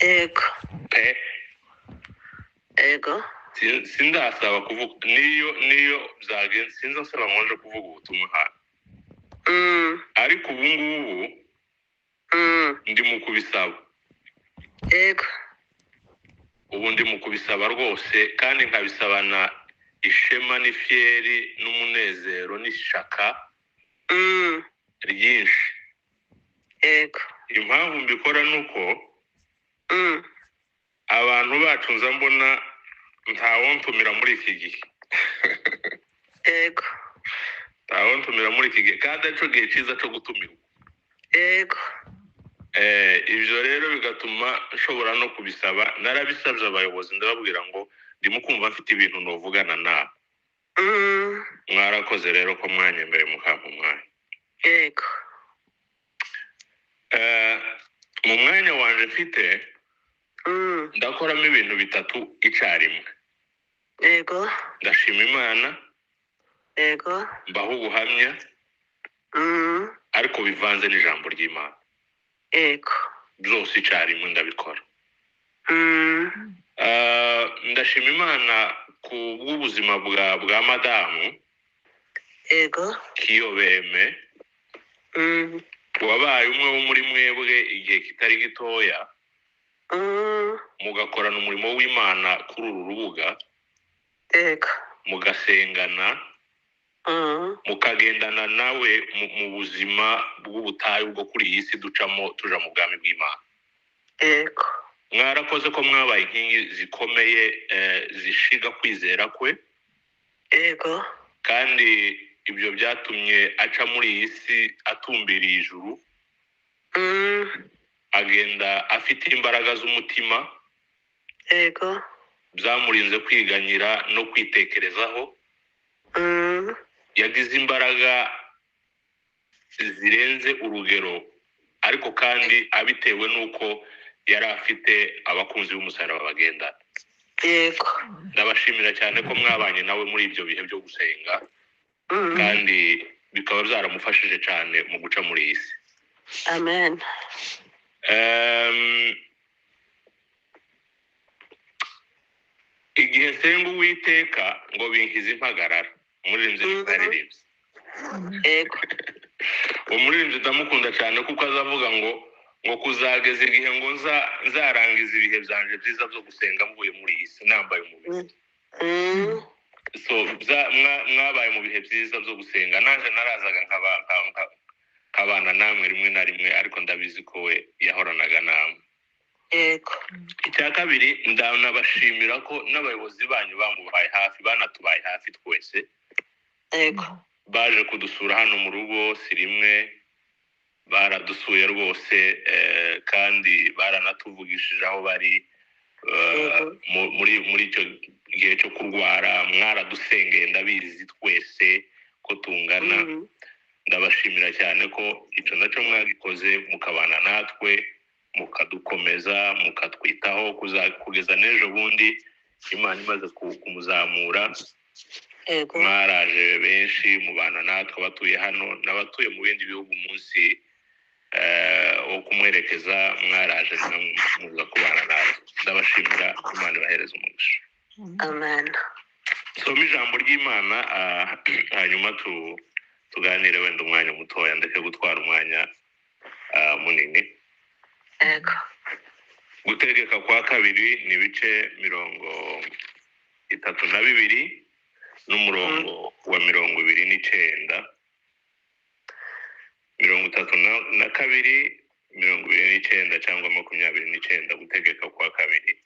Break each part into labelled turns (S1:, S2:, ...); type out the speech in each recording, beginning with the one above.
S1: Yego.
S2: Pe.
S1: Yego.
S2: Sindasaba kuvuga, niyo byagenze sinzasaba ngo nje kuvuga ubutumwa hano. Ariko ubu ngubu ndi mu kubisaba.
S1: Yego.
S2: Ubu ndi mu kubisaba rwose, kandi nkabisabana ishema n'ifyeri n'umunezero n'ishaka ryinshi.
S1: Yego.
S2: Impamvu mbikora ni uko abantu bacu nza mbona ntawontumira muri iki gihe.
S1: Yego.
S2: Ntawontumira muri iki gihe, kandi aricyo gihe cyiza cyo gutumirwa.
S1: Yego.
S2: Ibyo rero bigatuma nshobora no kubisaba. Narabisabye abayobozi, ndababwira ngo ndimo kumva mfite ibintu nuvugana nawe. Mwarakoze rero ko mwanyemeye mukampa umwanya.
S1: Yego.
S2: Mu mwanya wanje mfite ndakoramo ibintu bitatu icyarimwe.
S1: Yego.
S2: Ndashima Imana,
S1: Yego.
S2: mbaho ubuhamya, ariko bivanze n'ijambo ry'Imana.
S1: Yego.
S2: Byose icyarimwe ndabikora. Ndashima Imana ku bw'ubuzima bwa madamu
S1: Yego.
S2: Kiyobeme, wabaye umwe wo muri mwebwe igihe kitari gitoya, mugakorana umurimo w'Imana kuri uru rubuga,
S1: Yego.
S2: mugasengana, mukagendana nawe mu buzima bw'ubutayu bwo kuri iyi si ducamo tuja mu bwami bw'Imana.
S1: Yego.
S2: Mwarakoze ko mwabaye inkingi zikomeye, zishiga kwizera kwe.
S1: Yego.
S2: Kandi ibyo byatumye aca muri iyi si atumbiriye ijuru, agenda afite imbaraga z'umutima.
S1: Yego.
S2: Byamurinze kwiganyira no kwitekerezaho. Yagize imbaraga zirenze urugero, ariko kandi abitewe n'uko yari afite abakunzi b'umusaraba bagendana.
S1: Yego.
S2: Ndabashimira cyane ko mwabanye nawe muri ibyo bihe byo gusenga, kandi bikaba byaramufashije cyane mu guca muri iyi si.
S1: Amen.
S2: Igihe nsenga Uwiteka ngo binkize impagarara, umuririmbyi yaririmbye.
S1: Yego.
S2: Umuririmbyi ndamukunda cyane kuko azavuga ngo kuzageza igihe ngo nzarangiza ibihe byanje byiza byo gusenga mvuye muri iyi si nambaye umubiri. So mwabaye mu bihe byiza byo gusenga, naje narazaga nkabana namwe rimwe na rimwe, ariko ndabizi ko we yahoranaga namwe.
S1: Yego.
S2: Icya kabiri, ndanabashimira ko n'abayobozi banyu bamubaye hafi, banatubaye hafi twese.
S1: Yego.
S2: Baje kudusura hano mu rugo si rimwe, baradusuye rwose, kandi baranatuvugishije aho bari, muri icyo gihe cyo kurwara, mwaradusengeye, ndabizi twese ko tungana. Ndabashimira cyane ko icyo nacyo mwagikoze, mukabana natwe, mukadukomeza, mukatwitaho kugeza n'ejo bundi Imana imaze kumuzamura.
S1: Yego.
S2: Mwaraje benshi mubana natwe, abatuye hano n'abatuye mu bindi bihugu umunsi wo kumwerekeza, mwaraje muza kubana natwe. Ndabashimira, Imana ibahereze umugisha.
S1: Amen.
S2: Soma ijambo ry'Imana, hanyuma tuganire wenda umwanya mutoya, ndeke gutwara umwanya munini.
S1: Yego.
S2: Gutegeka kwa kabiri ni ibice 32 n'umurongo wa 29, 32, 29 cyangwa 29. Gutegeka kwa kabiri.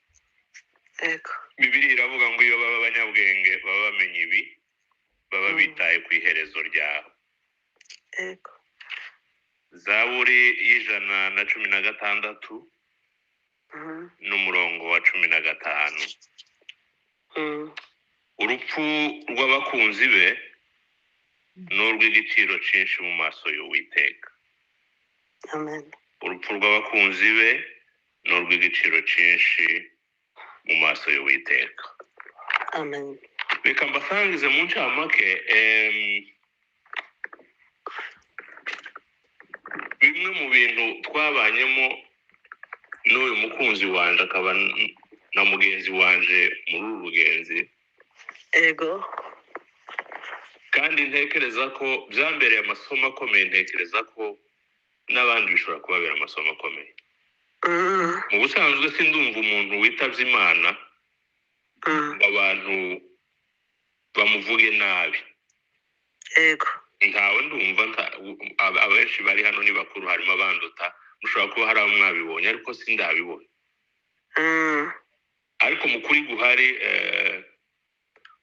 S1: Yego.
S2: Bibiliya iravuga ngo iyo baba abanyabwenge baba bamenye ibi, baba bitaye ku iherezo ryabo.
S1: Yego.
S2: Zaburi y'116 n'umurongo wa 15. Urupfu rw'abakunzi be ni urw'igiciro cyinshi mu maso y'Uwiteka.
S1: Amen.
S2: Urupfu rw'abakunzi be ni urw'igiciro cyinshi mu maso y'Uwiteka.
S1: Amen.
S2: Reka mbasangize mu ncamake bimwe mu bintu twabanyemo N'uyu mukunzi wanje akaba na mugenzi wanje muri uru rugenzi.
S1: Ego.
S2: Kandi ntekereza ko byambereye amasomo akomeye, ntekereza ko n'abandi bishobora kubabera amasomo akomeye. Mu busanzwe sindumva umuntu witabye Imana ngo abantu bamuvuge nabi.
S1: Ego.
S2: Ntawe ndumva, abenshi bari hano ni bakuru, harimo abanduta, mushobora kuba hari abo mwabibonye, ariko sindabibona. Ariko mu kuri guhari,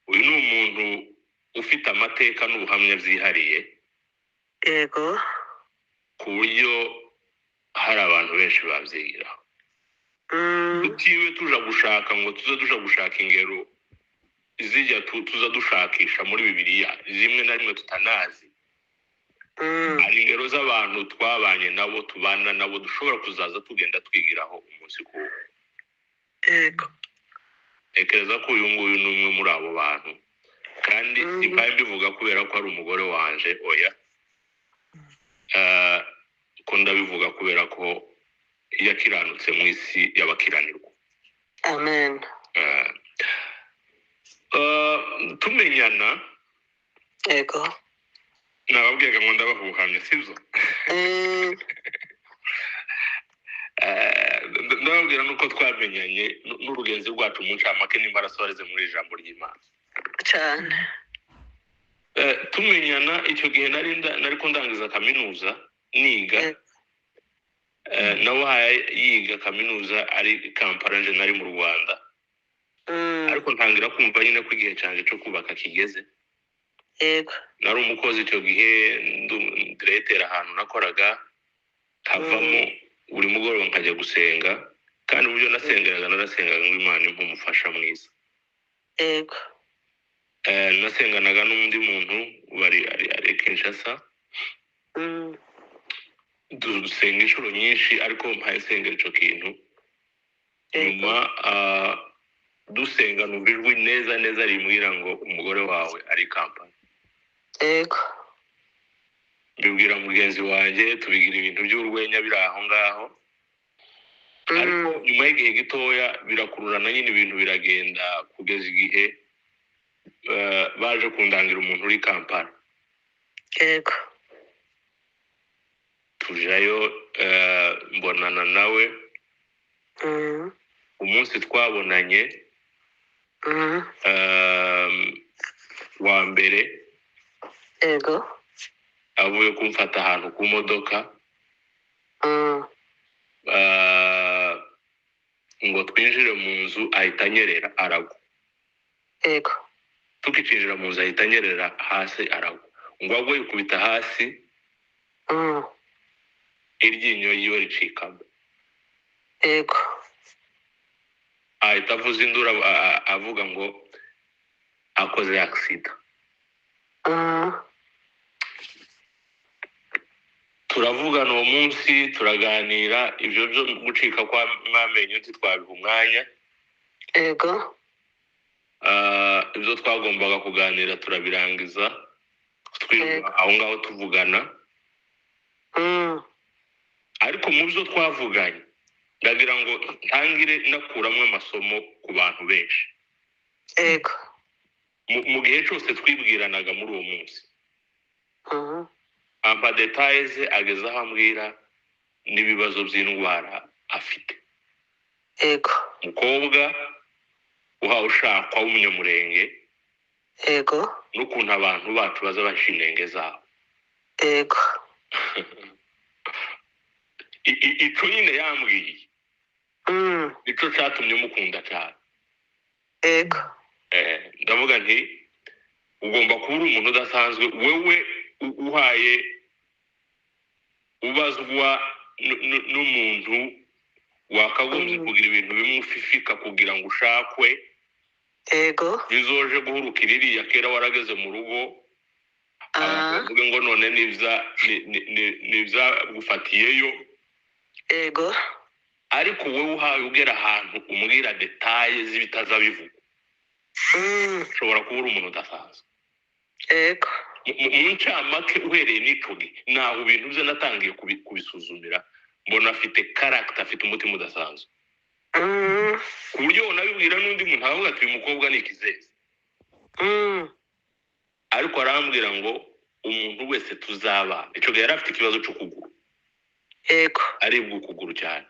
S2: uyu ni umuntu ufite amateka n'ubuhamya byihariye.
S1: Ego.
S2: Ku buryo hari abantu benshi babyigiraho. Tutiwe tuja gushaka ngo tuze tuja gushaka ingero zijya tuza dushakisha muri Bibiliya zimwe na rimwe tutanazi. Hari ingero z'abantu twabanye nabo, tubana nabo, dushobora kuzaza tugenda twigiraho umunsi ku wundi.
S1: Ego.
S2: Ntekereza ko uyu nguyu ni umwe muri abo bantu, kandi simbaye mbivuga kubera ko ari umugore wanje, oya. Ko ndabivuga kubera ko yakiranutse mu isi y'abakiranirwa.
S1: Amen.
S2: Tumenyana.
S1: Ego.
S2: Nababwiraga ngo ndabaha ubuhamya, sibyo? Ndababwira nuko twamenyanye n'urugenzi rwacu mu ncamake, nimba arasoreze muri ijambo ry'Imana.
S1: Cyane.
S2: Tumenyana icyo gihe nari ko ndangiza kaminuza niga. Nawe yiga kaminuza ari Kampala, nje nari mu Rwanda. Ariko ntangira kumva nyine ko igihe cyanjye cyo kubaka kigeze.
S1: Yego.
S2: Nari umukozi icyo gihe, diregiteri ahantu nakoraga, nkavamo buri mugoroba nkajya gusenga, kandi uburyo nasengeraga, narasengaga ngo Imana impe umufasha mwiza.
S1: Yego.
S2: Nasenganaga n'undi muntu bari ari Kinshasa. Dusenga inshuro nyinshi, ariko mpaye nsengera icyo kintu. Nyuma dusenga numva ijwi neza neza rimbwira ngo umugore wawe ari Kampala.
S1: Yego.
S2: Mbibwira mugenzi wanjye, tubigira ibintu by'urwenya biri aho ngaho. Ariko nyuma y'igihe gitoya birakururana nyine, ibintu biragenda kugeza igihe baje kundangira umuntu uri Kampala.
S1: Yego.
S2: Tujayo, mbonana nawe. Umunsi twabonanye wa mbere,
S1: Yego.
S2: avuye kumfata ahantu ku modoka, ngo twinjire mu nzu, ahita anyerera aragwa.
S1: Yego.
S2: Tukicinjira mu nzu ahita anyerera hasi aragwa, ngo agwe yikubita hasi, iryinyo yiwe ricikamo.
S1: Yego.
S2: Ahita avuza induru, avuga ngo akoze agisida. Turavugana uwo munsi, turaganira, ibyo byo gucika kw'amenyo ntitwabiha umwanya.
S1: Yego.
S2: Ibyo twagombaga kuganira turabirangiza, twirirwa aho ngaho tuvugana. Ariko mu byo twavuganye ndagira ngo ntangire nakuramo amasomo ku bantu benshi.
S1: Yego.
S2: Mu gihe cyose twibwiranaga muri uwo munsi, ampa detaye ze, ageze aho ambwira n'ibibazo by'indwara afite.
S1: Yego.
S2: Umukobwa uhawe ushakwa w'umunyamurenge.
S1: Yego.
S2: N'ukuntu abantu bacu baza bahisha inenge zabo.
S1: Yego.
S2: Ico nyine yambwiye nico catumye mukunda cyane.
S1: Yego.
S2: Ndavuga nti ugomba kuba uri umuntu udasanzwe, wewe uhaye ubazwa n'umuntu wakagombye kugira ibintu bimwe ufifika kugira ngo ushakwe.
S1: Yego.
S2: Bizoje guhurukira iriya kera warageze mu rugo, abantu bavuge ngo none nibyagufatiyeyo.
S1: Yego.
S2: Ariko wowe uhaye ugera ahantu umbwira detaye z'ibitazabivuga, ushobora kuba uri umuntu udasanzwe.
S1: Yego.
S2: Mu ncamake, uhereye n'ico gihe naho ibintu byo natangiye kubisuzumira Mbona afite character, afite umutima udasanzwe, ku buryo unabibwira n'undi muntu aravuga ati: "Uyu mukobwa ni ikizezi." Ariko arambwira ngo umuntu wese tuzabana, icyo gihe yari afite ikibazo cy'ukuguru, aribwa ukuguru cyane,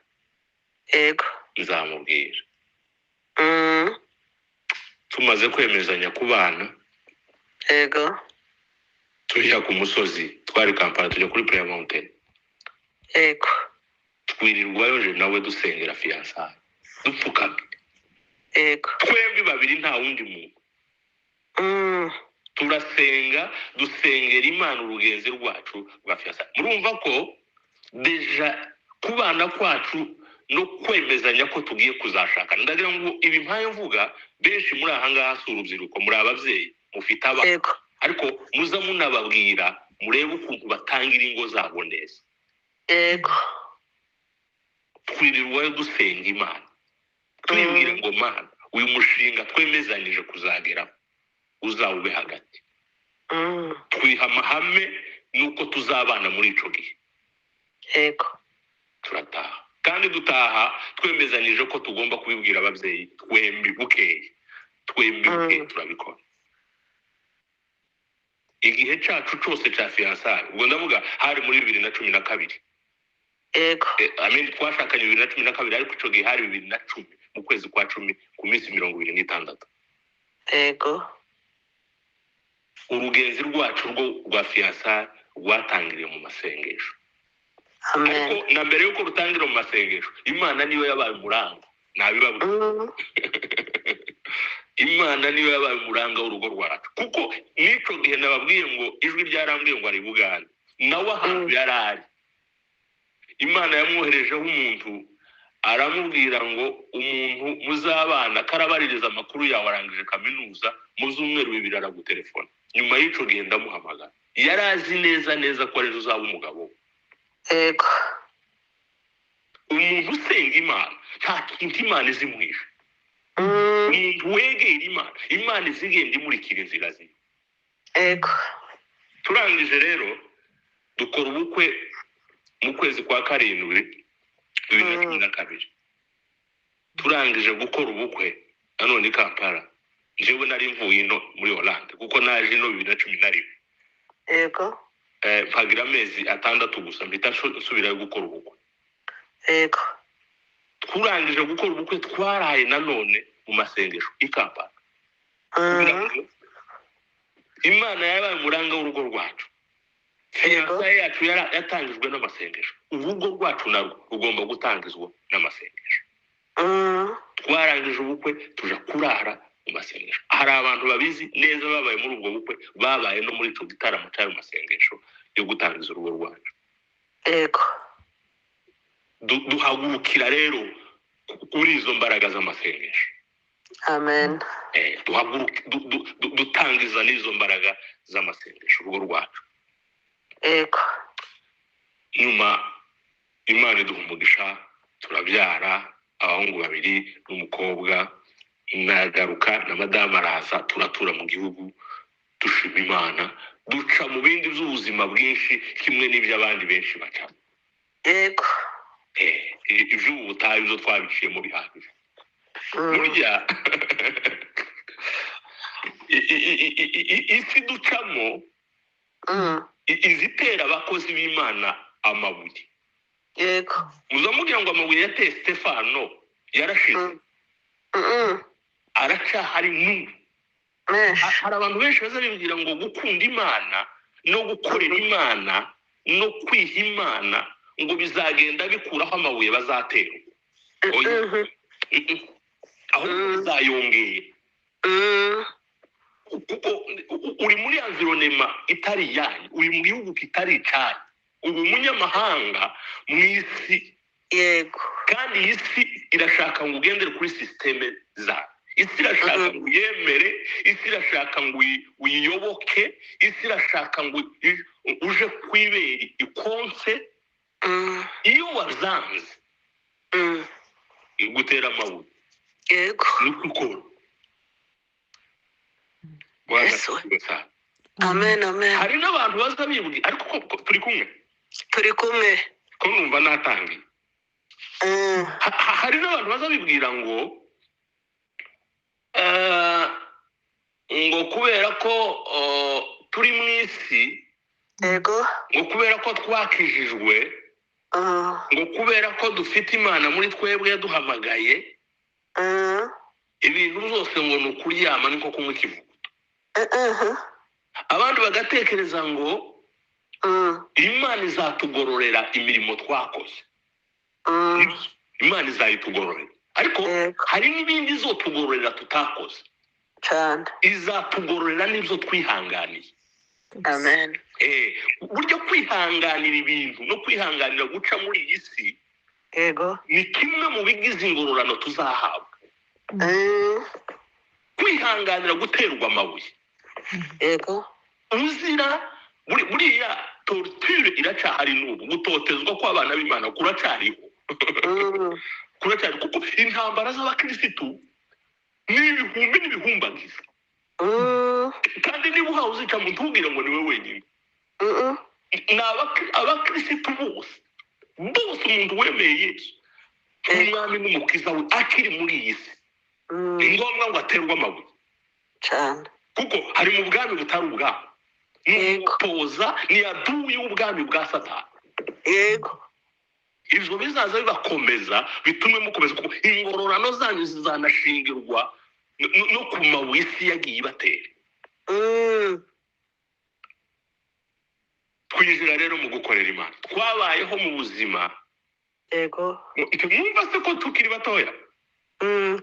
S2: nzamubwira. Tumaze kwemezanya kubana, tujya ku musozi, twari Kampala, tujya kuri Prayer Mountain, twirirwayo je nawe dusengera fiançailles, dupfukamye, twembi babiri, nta wundi muntu. Turasenga, dusengera Imana urugenzi rwacu rwa fiançailles. Murumva ko déjà kubana kwacu no kwemezanya ko tugiye kuzashakana. Ndagira ngo ibi mpaye mvuga, benshi muri aha ngaha si urubyiruko, muri ababyeyi mufite abana, ariko muza munababwira, murebe ukuntu batangira ingo zabo neza. Twirirwayo dusenga Imana, twibwira ngo: "Mana, uyu mushinga twemezanyije kuzageraho uzawube hagati." Twiha amahame nuko tuzabana muri ico gihe. Turataha, kandi dutaha twemezanyije ko tugomba kubibwira ababyeyi twembi bukeye, twembi bukeye. Turabikora. Igihe cyacu cyose cya fiançailles, ubwo ndavuga hari muri 2012. I mean, twashakanye 2012, ariko icyo gihe hari 2010, mu kwezi kwa 10, ku minsi 26. Urugenzi rwacu rwo rwa fiançailles rwatangiriye mu masengesho.
S1: Amen.
S2: Ariko na mbere y'uko rutangira mu masengesho, Imana niyo yabaye umuranga, nabibabwira. Imana niyo yabaye umuranga w'urugo rwacu, kuko n'icyo gihe nababwiye ngo ijwi ryarambwiye ngo ari Bugande, nawe ahantu yari ari, Imana yamwoherejeho umuntu, aramubwira ngo umuntu muzabana karabaririza amakuru yawe, arangije kaminuza, mu byumweru 2 aragutelefona. Nyuma y'icyo gihe ndamuhamagara, yari azi neza neza ko ari uzaba umugabo we. Umuntu usenga Imana, nta kintu Imana izimwisha. Umuntu wegera Imana, Imana izigenda imurikira inzira ziwe. Turangije rero dukora ubukwe mu kwezi kwa 7 2012. Turangije gukora ubukwe nanone i Kampala, njyewe nari mvuye ino muri Hollande, kuko naje ino 2011. Mpagira amezi 6 gusa, mpita nsubirayo gukora ubukwe. Turangije gukora ubukwe, twaraye nanone mu masengesho i Kampala. Imana yabaye umuranga w'urugo rwacu. Fiançailles yacu yatangijwe n'amasengesho, urugo rwacu narwo rugomba gutangizwa n'amasengesho. Twarangije ubukwe, tuja kurara mu masengesho. Hari abantu babizi neza babaye muri ubwo bukwe, babaye no muri ico gitaramo cy'ayo masengesho yo gutangiza urugo rwacu. Duhagurukira rero kuri izo mbaraga z'amasengesho.
S1: Amen.
S2: Dutangiza n'izo mbaraga z'amasengesho urugo rwacu. Nyuma Imana iduha umugisha, turabyara abahungu babiri n'umukobwa. Nagaruka na madamu araza, turatura mu gihugu, dushima Imana, duca mu bindi by'ubuzima bwinshi kimwe n'iby'abandi benshi bacamo. Iby'ubu butayu byo twabiciyemo bihagije. Burya isi ducamo izitera abakozi b'Imana amabuye. Muza mubwira ngo amabuye yateye Stefano yarashize? Aracyahari n'ubu.
S1: Menshi.
S2: Hari abantu benshi baza bibwira ngo gukunda Imana no gukorera Imana no kwiha Imana ngo bizagenda bikuraho amabuye bazaterwa. Oya. Ahubwo bizayongera, kuko uri muri environnement itari iyanyu, uri mu gihugu kitari icyanyu, ubu umunyamahanga mu isi. Kandi iyi si irashaka ngo ugendere kuri système zayo, isi irashaka ngo uyemere, isi irashaka ngo uyiyoboke, isi irashaka ngo uje kwibera ikonse. Iyo wazanze, igutera amabuye. Niko ikora. Bwana
S1: Yesu.
S2: asifiwe sana.
S1: Amen, amen.
S2: Hari n'abantu baza bibwira, ariko ko turi kumwe?
S1: Turi kumwe.
S2: Ko numva natangiye. Hari n'abantu bazabibwira ngo ngo kubera ko turi mu isi,
S1: Yego.
S2: ngo kubera ko twakijijwe, ngo kubera ko dufite Imana muri twebwe yaduhamagaye, ibintu byose ngo ni ukuryama, ni nko kunywa ikivuguto. Abandi bagatekereza ngo Imana izatugororera imirimo twakoze. Imana izayitugororera, ariko
S1: Yego.
S2: hari n'ibindi izotugororera tutakoze.
S1: Cyane.
S2: Izatugororera n'ibyo twihanganiye.
S1: Amen.
S2: Buryo kwihanganira ibintu no kwihanganira guca muri iyi si
S1: Yego.
S2: ni kimwe mu bigize ingororano tuzahabwa. Kwihanganira guterwa amabuye,
S1: Yego.
S2: uzira buriya torture iracyahari n'ubu, gutotezwa kw'abana b'Imana kuracyariho, kuracyari, kuko intambara z'abakirisitu ni ibihumbi n'ibihumbagiza. Kandi niba uhawe uzica ngo ntubwire ngo niwe wenyine, ni abakirisitu bose bose. Umuntu wemeye Yesu nk'umwami n'umukiza we akiri muri iyi si, ni ngombwa ngo aterwe amabuye,
S1: Cyane.
S2: kuko hari mu bwami butari ubwabo, ni
S1: Yego.
S2: umutoza, ni aduyi w'ubwami bwa Satani.
S1: Yego.
S2: Ibyo bizaza bibakomeza, bitume mukomeza, kuko ingororano zanyu zizanashingirwa no ku mabuye isi yagiye ibatera. Twinjira rero mu gukorera Imana. Twabayeho mu buzima,
S1: Yego.
S2: mwumva se ko tukiri batoya,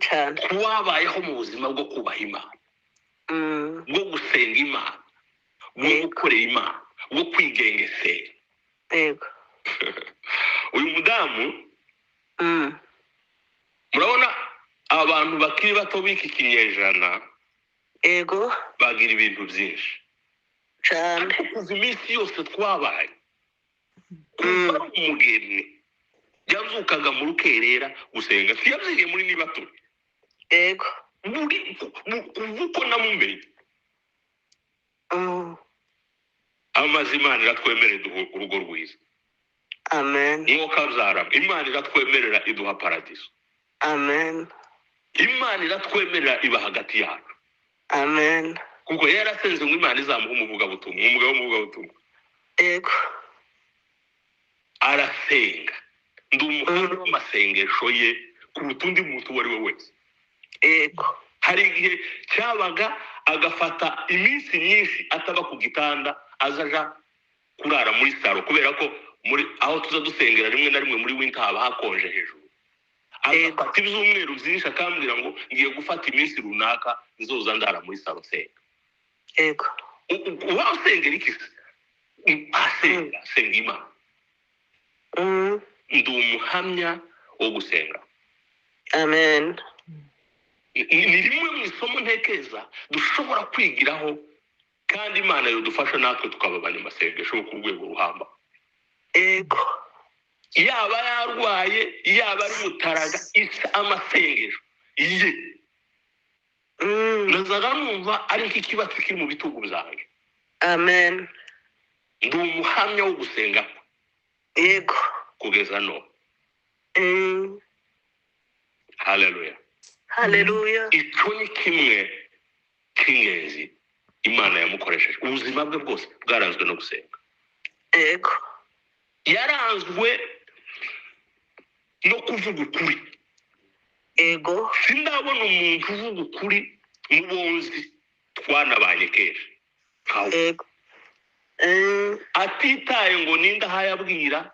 S1: Cyane.
S2: twabayeho mu buzima bwo kubaha Imana, bwo gusenga Imana, bwo
S1: Yego.
S2: gukorera Imana, bwo kwigengesera.
S1: Yego.
S2: Uyu mudamu, murabona abantu bakiri bato b'iki kinyejana
S1: Yego.
S2: bagira ibintu byinshi,
S1: Cyane.
S2: ariko kuva iminsi yose twabaye, kuva ari umugeni, yazukaga mu rukerera gusenga. Siyabyigiye muri niba turi
S1: Yego.
S2: buri kuva uko namumenye. Amaze Imana iratwemerera iduha urugo rwiza.
S1: Amen.
S2: Mwuka abyara, Imana iratwemerera iduha paradiso.
S1: Amen.
S2: Imana iratwemerera iba hagati yacu.
S1: Amen.
S2: Kuko yarasenze ngo Imana izamuha umuvugabutumwa, umugabo w'umuvugabutumwa.
S1: Yego.
S2: Arasenga, ndi umuhamya w'amasengesho ye kuruta undi muntu uwo ari we wese.
S1: Yego.
S2: Hari igihe cyabaga agafata iminsi myinshi ataba ku gitanda, azaja kurara muri saro, kubera ko muri aho tuza dusengera rimwe na rimwe muri winter haba hakonje hejuru.
S1: Yego.
S2: Agafata ibyumweru byinshi akambwira ngo ngiye gufata iminsi runaka nzoza ndara muri saro nsenga.
S1: Yego.
S2: Uba usengera iki se? Asenga, asenga Imana. Ndi umuhamya wo gusenga.
S1: Amen.
S2: Ni rimwe mu isomo ntekereza dushobora kwigiraho, kandi Imana yadufasha natwe tukaba abanyamasengesho bo ku rwego ruhamba.
S1: Yego.
S2: Yaba yarwaye, yaba ari mutaraga, isa amasengesho ye nazaga numva ari nk'ikibatsi kiri mu bitugu byanjye.
S1: Amen.
S2: Ndi umuhamya wo gusenga
S1: Yego.
S2: kugeza none. Haleluya.
S1: Haleluya.
S2: Icyo ni kimwe cy'ingenzi Imana yamukoresheje. Ubuzima bwe bwose bwaranzwe no gusenga.
S1: Yego.
S2: Yaranzwe no kuvuga ukuri.
S1: Yego.
S2: Sindabona umuntu uvuga ukuri mubonzi twanabanye kenshi ntawe.
S1: Yego.
S2: Atitaye ngo ninde ahayabwira,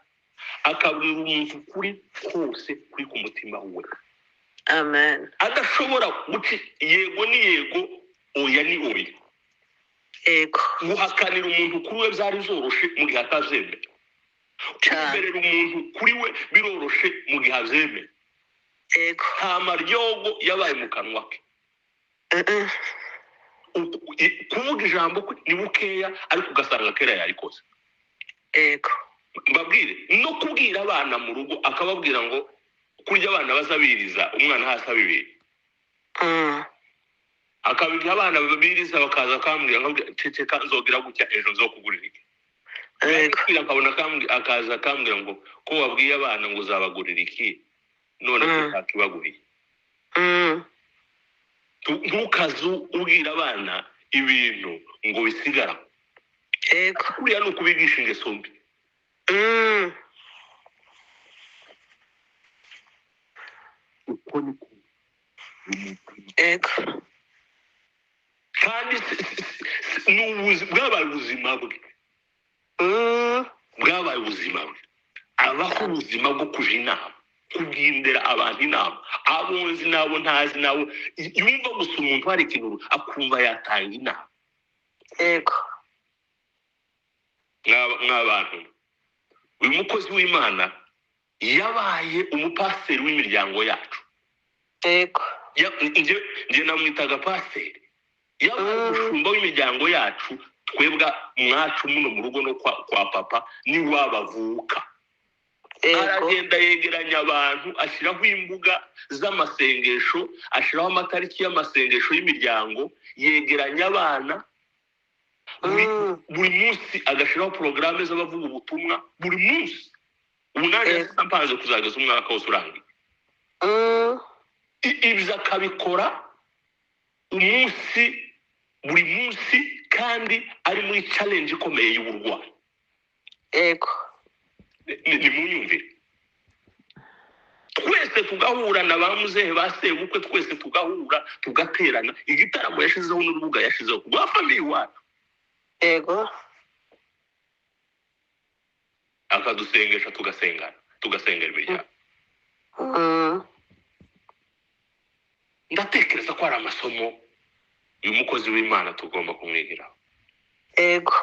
S2: akabwira umuntu ukuri kose kuri ku mutima we.
S1: Amen.
S2: Adashobora guca yego ni yego, oya ni oya.
S1: Yego.
S2: Guhakanira umuntu kuri we byari byoroshe mu gihe atabyemera.
S1: Cyane.
S2: Kwemerera umuntu kuri we biroroshe mu gihe abyemera.
S1: Yego.
S2: Nta maryogo yabaye mu kanwa ke. Kuvuga ijambo kwe ni bukeya, ariko ugasanga kera yarikoze.
S1: Yego.
S2: Mbabwire, no kubwira abana mu rugo, akababwira ngo kurya abana bazabiriza, umwana hasi abibiri, akabiha abana biriza, bakaza akambwira, nkabwira ceceka, nzogira gutya ejo nzokugurira iki.
S1: Yego.
S2: Bwira akabona akaza akambwira ngo ko wabwiye abana ngo uzabagurira iki none ko utakibaguriye. Ntukaze ubwira abana ibintu ngo bisigara.
S1: Yego.
S2: Kuriya ni ukubigisha ingeso mbi. Uko niko.
S1: Yego.
S2: Kandi ni bwabaye ubuzima bwe. Bwabaye ubuzima bwe, abaho ubuzima bwo kuja inama, kugendera abantu inama, abo nzi n'abo ntazi n'abo yumva gusa umuntu hari ikintu akumva yatanga inama.
S1: Yego.
S2: Mw'abantu, uyu mukozi w'Imana yabaye umupasiteri w'imiryango yacu.
S1: Yego.
S2: Njye namwitaga pasiteri. Yabaye umushumba w'imiryango yacu, twebwa mwacu muno mu rugo no kwa papa n'iwabo avuka.
S1: Yego.
S2: Aragenda yegeranya abantu, ashyiraho imbuga z'amasengesho, ashyiraho amatariki y'amasengesho y'imiryango, yegeranya abana buri buri munsi, agashyiraho porogaramu z'abavuga ubutumwa buri munsi. Ubu nanjye mpanze kuzageza umwaka wose urangiye. Ibyo akabikora umunsi buri munsi, kandi ari muri challenge ikomeye y'uburwayi.
S1: Yego.
S2: Ni munyumvire, twese tugahura na ba muzehe, ba sebukwe, twese tugahura tugaterana. Igitaramo yashizeho n'urubuga yashizeho rwa famille iwacu.
S1: Yego.
S2: Akadusengesha, tugasengana, tugasengera imiryango. Ndatekereza ko hari amasomo uyu mukozi w'Imana tugomba kumwigiraho.
S1: Yego.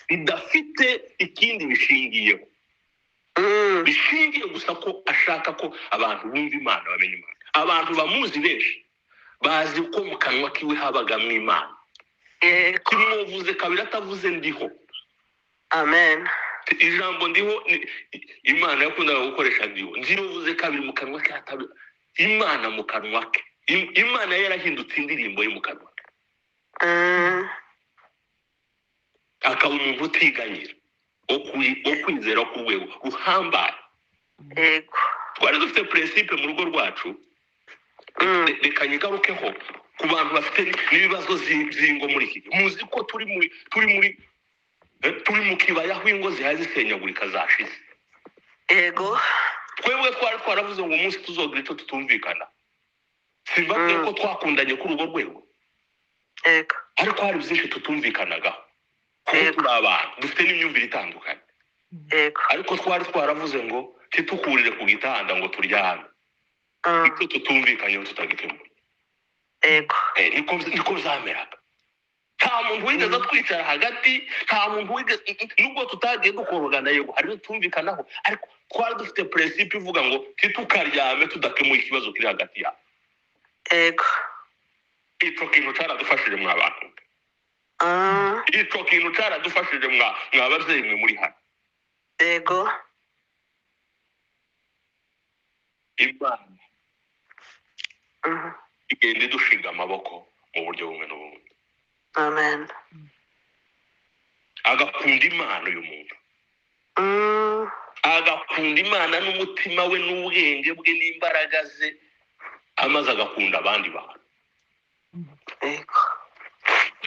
S2: Bidafite ikindi bishingiyeho, bishingiye gusa ko ashaka ko abantu bumva Imana, bamenya Imana. Abantu bamuzi benshi bazi ko mu kanwa kiwe habagamo Imana.
S1: Yego.
S2: Kimwovuze kabiri atavuze ndiho.
S1: Amen.
S2: Ijambo ndiho Imana yakundaga gukoresha ndiho, ndivuze kabiri mu kanwa ke Imana mu kanwa ke. Imana yarahindutse indirimbo ye mu kanwa ke. Akaba umuntu utiganyira, wo kwizera ku rwego ruhambaye.
S1: Yego.
S2: Twari dufite principe mu rugo rwacu. Reka nyigarukeho ku bantu bafite n'ibibazo by'ingo muri iki gihe. Muzi ko turi mu kibaya aho ingo zihaye zisenyagurika zashize.
S1: Yego.
S2: Twebwe twari twaravuze ngo umunsi tuzogira icyo tutumvikana, simbabwiye ko twakundanye kuri urwo rwego.
S1: Yego.
S2: Ariko hari byinshi tutumvikanagaho kuko turi abantu dufite n'imyumvire itandukanye.
S1: Yego.
S2: Ariko twari twaravuze ngo titukurire ku gitanda ngo turyame icyo tutumvikanyeho tutagikemura.
S1: Yego.
S2: Niko byameraga. Nta muntu wigeze atwicara hagati, nta muntu wigeze, nubwo tutagiye dukorogana, yego hari ibyo tutumvikanaho, ariko twari dufite principe ivuga ngo titukaryame tudakemuye ikibazo kiri hagati yabo.
S1: Yego.
S2: Ico kintu caradufashije mwa bantu. Ico kintu caradufashije mwa babyeyi mwe muri hano.
S1: Yego.
S2: Imana igenda idushinga amaboko mu buryo bumwe n'ubundi.
S1: Amen.
S2: Agakunda Imana uyu muntu. Agakunda Imana n'umutima we n'ubwenge bwe n'imbaraga ze, amaze agakunda abandi bantu.
S1: Yego.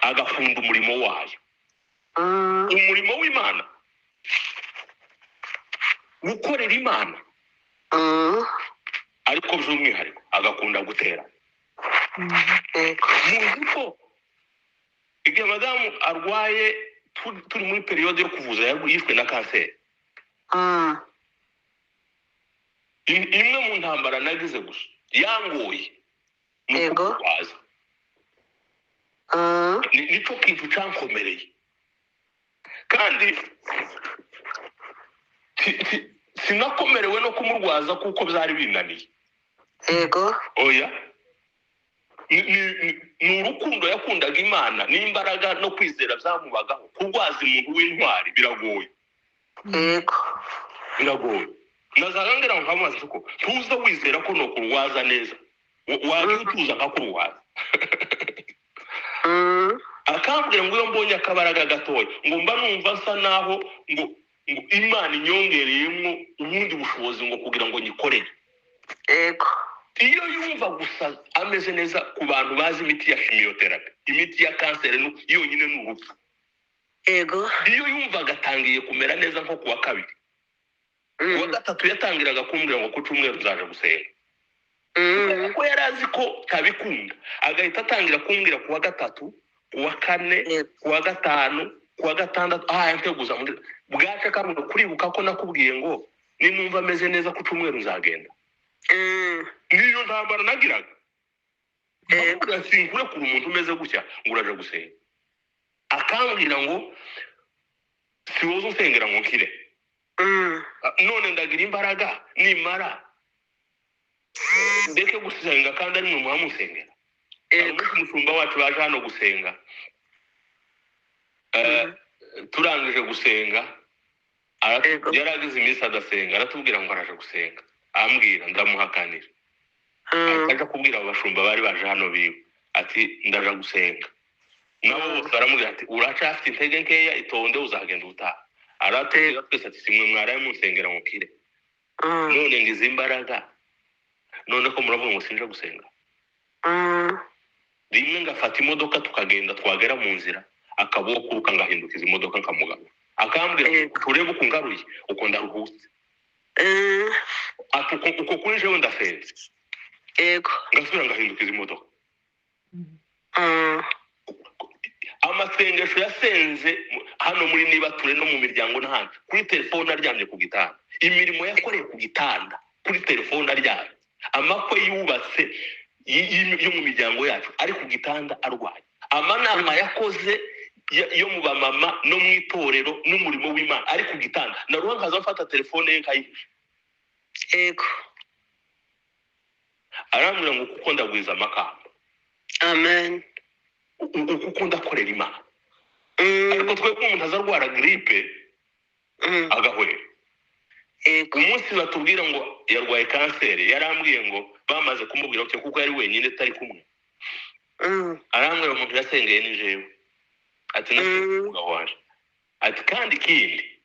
S2: Agakunda umurimo wayo. Umurimo w'Imana, gukorera Imana. Ariko by'umwihariko agakunda gutera.
S1: Yego.
S2: Muzi ko igihe madamu arwaye, turi muri période yo kuvuza, yishwe na kanseri. Imwe mu ntambara nagize gusa yangoye ni ukumurwaza. Nico kintu cankomereye, kandi sinakomerewe no kumurwaza kuko byari binaniye.
S1: Yego.
S2: Oya, ni urukundo yakundaga Imana n'imbaraga no kwizera byamubagaho. Kurwaza umuntu w'intwari biragoye.
S1: Yego.
S2: Biragoye. Nazaga ngira ngo nkamubaza ko tuza wizera ko no kurwaza neza. Wagiye utuza nkakurwaza. Akambwira ngo iyo mbonye akabaraga gatoya ngo mba numva nsa naho ngo Imana inyongereyemo ubundi bushobozi ngo kugira ngo nyikorere.
S1: Yego.
S2: Iyo yumva gusa ameze neza, ku bantu bazi imiti ya chimiotherapy, imiti ya kanseri yonyine ni urupfu.
S1: Yego.
S2: Iyo yumva agatangiye kumera neza nko kuwa kabiri, kuwa gatatu yatangiraga kumbwira ngo ku cyumweru nzaje gusenga. Kuko yari azi ko tabikunda, agahita atangira kumbwira kuwa gatatu, kuwa kane, kuwa gatanu, kuwa gatandatu, yanteguza muri bwaca akambwira kuribuka ko nakubwiye ngo ninumva ameze neza ku cyumweru nzagenda. Niyo ntambara nagiraga.
S1: Yego.
S2: Sinkurekura umuntu umeze gutya ngo uraje gusenga. Akambwira ngo si wowe usengera ngo nkire. None ndagira imbaraga nimara ndeke gusenga kandi ari mwe muhamusengera.
S1: Yego.
S2: Umushumba wacu baje hano gusenga, turangije gusenga, yaragize iminsi adasenga, aratubwira ngo araje gusenga, ambwira ndamuhakanira. Aja kubwira abashumba bari baje hano biwe ati ndaje gusenga, nabo bose baramubwira ati uracafite intege nkeya, itonde uzagenda utaha. Aratubwira twese ati simwe mwaraye munsengera ngo nkire, none ngize imbaraga, none ko muravuga ngo sinje gusenga. Rimwe ngafata imodoka tukagenda, twagera mu nzira akabokuruka ngahindukiza imodoka nkamugana, akambwira ngo turebe uko ngaruye uko ndaruhutse. Ati uko kuri jewe ndasenze.
S1: Yego.
S2: Ngasubira ngahindukiza imodoka. Amasengesho yasenze hano muri Nibature no mu miryango n'ahandi, kuri telefone aryamye ku gitanda, imirimo yakoreye ku gitanda kuri telefone aryamye, amakwe yubatse yo mu miryango yacu ari ku gitanda arwaye, amanama yakoze yo mu bamama no mu itorero n'umurimo w'Imana ari ku gitanda, naruha nkaza mfata telefone ye nkayihisha.
S1: Yego.
S2: Arambwira ngo kuko ndagwiza amakamba.
S1: Amen.
S2: Kuko ndakorera Imana. Ariko twebwe umuntu azarwara gripe agahwera.
S1: Yego.
S2: Umunsi batubwira ngo yarwaye kanseri, yarambwiye ngo bamaze kumubwira kuko yari wenyine tutari kumwe. Arambwira umuntu yasengeye ni jewe. Ati umugabo wanje. Ati kandi ikindi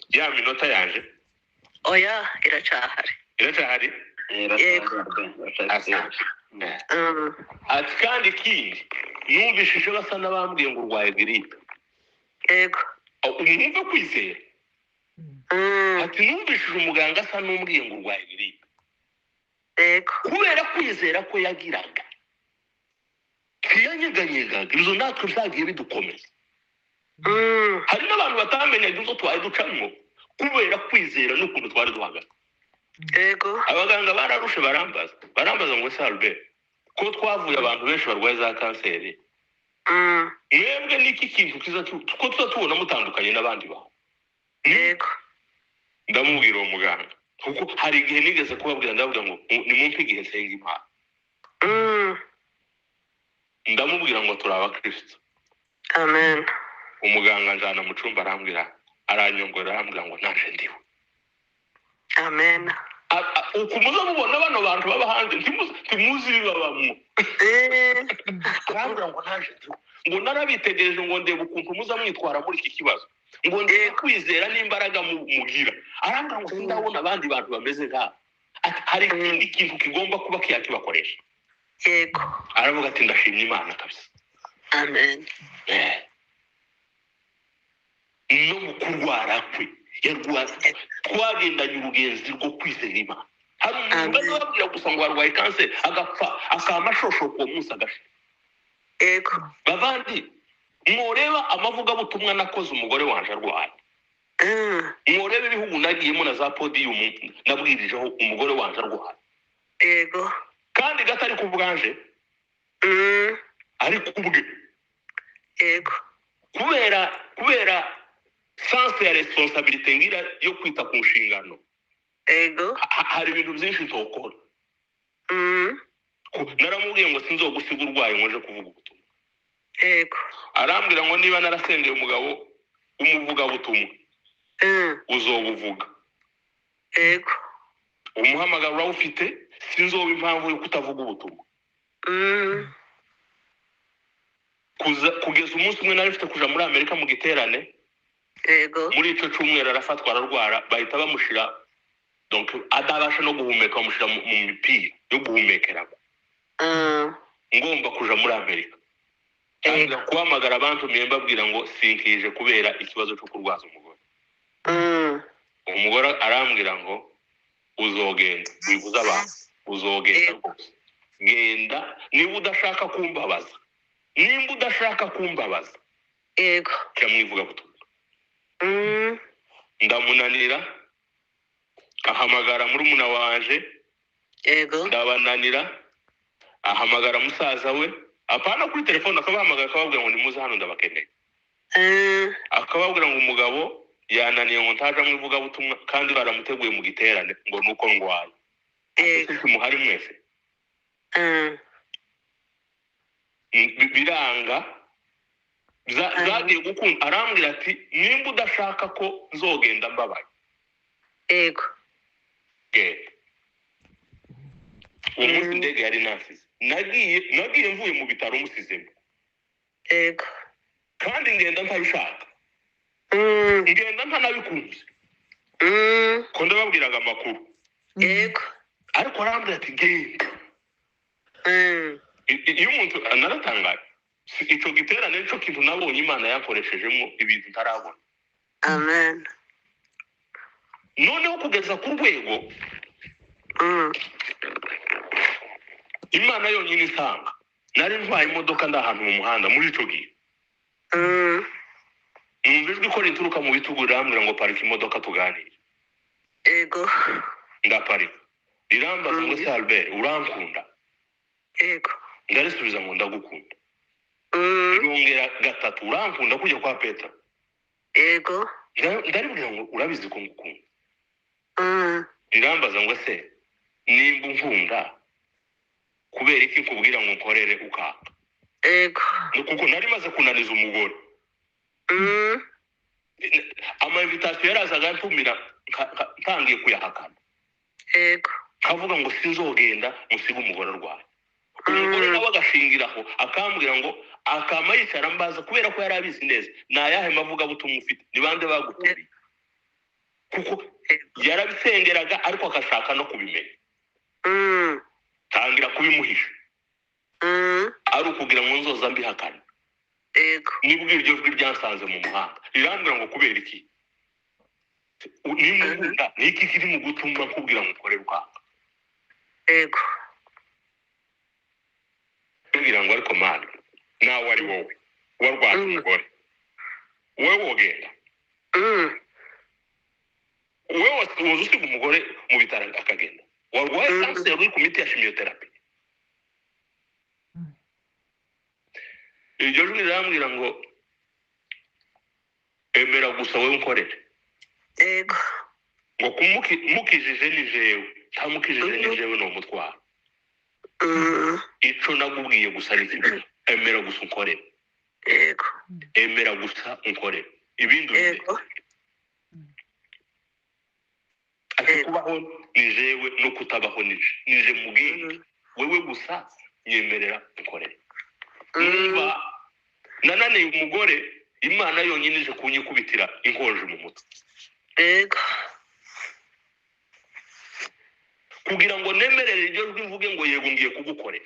S2: ya minota yanje.
S1: Oya iracahari.
S2: Iracahari?
S1: Yego.
S2: Ati kandi ikindi numvishije basa n'abambwiye ngo urwaye gripe.
S1: Yego.
S2: Umwumve kwizera. Ati numvishije umuganga asa n'umbwiye ngo urwaye gripe.
S1: Yego.
S2: Kubera kwizera ko yagiraga, ntiyanyeganyegaga, ibyo natwe byagiye bidukomeza. Hari n'abantu batamenyaga ibyo twari ducamo kubera kwizera n'ukuntu twari duhagaze.
S1: Yego.
S2: Abaganga bararushe barambaza ngo ese Albert, ko twavuye abantu benshi barwaye za kanseri, mwebwe niki kintu kiza ko tuza tubona mutandukanye n'abandi bantu?
S1: Yego.
S2: Ndamubwira uwo muganga, kuko hari igihe nigeze kubabwira, ndababwira ngo nimumpe igihe nsenga Imana. Ndamubwira ngo turi abakristo.
S1: Amen.
S2: Umuganga njana mu cyumba arambwira, aranyongora arambwira ngo naje ndiwe.
S1: Amen.
S2: Uku muza mubona bano bantu baba hanze ntimuzi ibibabamwo. Arambwira ngo naje ndiwe, ngo narabitegereje ngo ndebe ukuntu muza mwitwara muri iki kibazo, ngo ndebe kwizera n'imbaraga mugira. Arambwira ngo sindabona abandi bantu bameze nk'abo. Hari ikindi kintu kigomba kuba kiyakibakoresha.
S1: Yego.
S2: Aravuga ati ndashimye Imana kabisa.
S1: Amen.
S2: No mu kurwara kwe yarwaye, twagendanye urugenzi rwo kwizera Imana. Hari umuntu bazababwira gusa ngo arwaye kanseri agapfa akama ashoshoka uwo munsi agashira.
S1: Yego.
S2: Bavandi, mworeba amavugabutumwa nakoze umugore wanje arwaye, mworeba ibihugu nagiyemo na za podiyumu nabwirijeho umugore wanje arwaye.
S1: Yego.
S2: Kandi gatari ku bwanje, ari kubwe.
S1: Yego.
S2: Kubera sense ya responsabilité ngira yo kwita ku nshingano.
S1: Yego.
S2: Hari ibintu byinshi ntokora. Naramubwiye ngo sinzogusiga urwaye ngo nje kuvuga ubutumwa.
S1: Yego.
S2: Arambwira ngo niba narasengeye umugabo umuvuga butumwa, uzobuvuga.
S1: Yego.
S2: Umuhamagaro urawufite, sinzoba impamvu yo kutavuga ubutumwa. Kugeza umunsi umwe nari mfite kuja muri Amerika mu giterane.
S1: Yego.
S2: Muri ico cyumweru arafatwa ararwara, bahita bamushira, donc adabasha no guhumeka, bamushira mu mipira yo guhumekeramo. Ngomba kuja muri Amerika.
S1: Yego.
S2: Ntangira guhamagara abantumiye mbabwira ngo sinkije kubera ikibazo cyo kurwaza umugore. Umugore arambwira ngo uzogenda wibuze abantu, uzogenda
S1: Yego.
S2: rwose, genda niba udashaka kumbabaza, nimba udashaka kumbabaza.
S1: Yego.
S2: Jya mu ivugabutumwa. Ndamunanira, ahamagara murumuna wanje.
S1: Yego.
S2: Ndabananira, ahamagara musaza we, apana kuri telefone, akabahamagara akababwira ngo nimuze hano ndabakeneye. Akababwira ngo umugabo yananiye ngo ntaja mu ivugabutumwa kandi baramuteguye mu giterane, ngo nuko ndwaye.
S1: Yego.
S2: Ese muhari mwese? Biranga. Zagiye gukunda, arambwira ati nimba udashaka ko nzogenda mbabaye,
S1: Yego.
S2: genda. Uwo munsi indege yari nasize, nagiye mvuye mu bitaro musizemo.
S1: Yego.
S2: Kandi ngenda ntabishaka, ngenda ntanabikunze, ko ndababwiraga amakuru.
S1: Yego.
S2: Ariko arambwira ati genda. Iyo umuntu naratangaye. Ico giterane nico kintu nabonye Imana yakoreshejemo ibintu ntarabona.
S1: Amen.
S2: Noneho kugeza ku rwego Imana yonyine isanga nari ntwaye imodoka, ndi ahantu mu muhanda muri ico gihe, numva ijwi ko rituruka mu bitugu rirambwira ngo parika imodoka tuganire.
S1: Yego.
S2: Ndaparika, rirambaza ngo se Albert urankunda?
S1: Yego.
S2: Ndarisubiza ngo ndagukunda. Yongera gatatu, urankunda kujya kwa Petero?
S1: Yego.
S2: Ndaribwira ngo urabizi ko ngukunda. Rirambaza ngo se nimba unkunda, kubera iki nkubwira ngo nkorere ukanga?
S1: Yego.
S2: Kuko nari maze kunaniza umugore. Ama invitation yarazaga antumira ntangiye kuyahakana.
S1: Yego.
S2: Nkavuga ngo sinzogenda musibe umugore arwaye. Umugore nawe agashingiraho akambwira ngo akama yicara ambaza, kubera ko yari abizi neza ni ayahe mavugabutumwa ufite, ni bande bagutumiye, kuko yarabisengeraga ariko agashaka no kubimenya. Tangira kubimuhisha ari ukugira ngo nzoza mbihakane.
S1: Yego.
S2: Nibwo iryo jwi ryansanze mu muhanda rirambwira ngo kubera iki nimukunda, ni iki kiri mu gutuma nkubwira ngo ukore rwanga?
S1: Yego.
S2: Mbwira ngo ariko mana, nawe ari wowe warwaje umugore, wowe wogenda? Wowe woza usiga umugore mu bitaro akagenda, warwaye kanseri uri ku miti ya chimiotherapy? Iryo jwi rirambwira ngo emera gusa wowe unkorere.
S1: Yego.
S2: Ngo mukijije ni jewe, ntamukijije ni jewe ni umutwaro. Ico nagubwiye gusa ni kimwe, emera gusa unkorere.
S1: Yego.
S2: Emera gusa unkorere, ibindi ubireke.
S1: Yego.
S2: Ati
S1: Yego.
S2: kubaho ni jewe no kutabaho ni je mubwiye, wewe gusa nyemerera unkorere. Niba nananiye umugore, Imana yonyine ije kunyikubitira inkonje mu mutwe.
S1: Yego.
S2: Kugira ngo nemerere iryo jwi mvuge ngo yego ngiye kugukorera,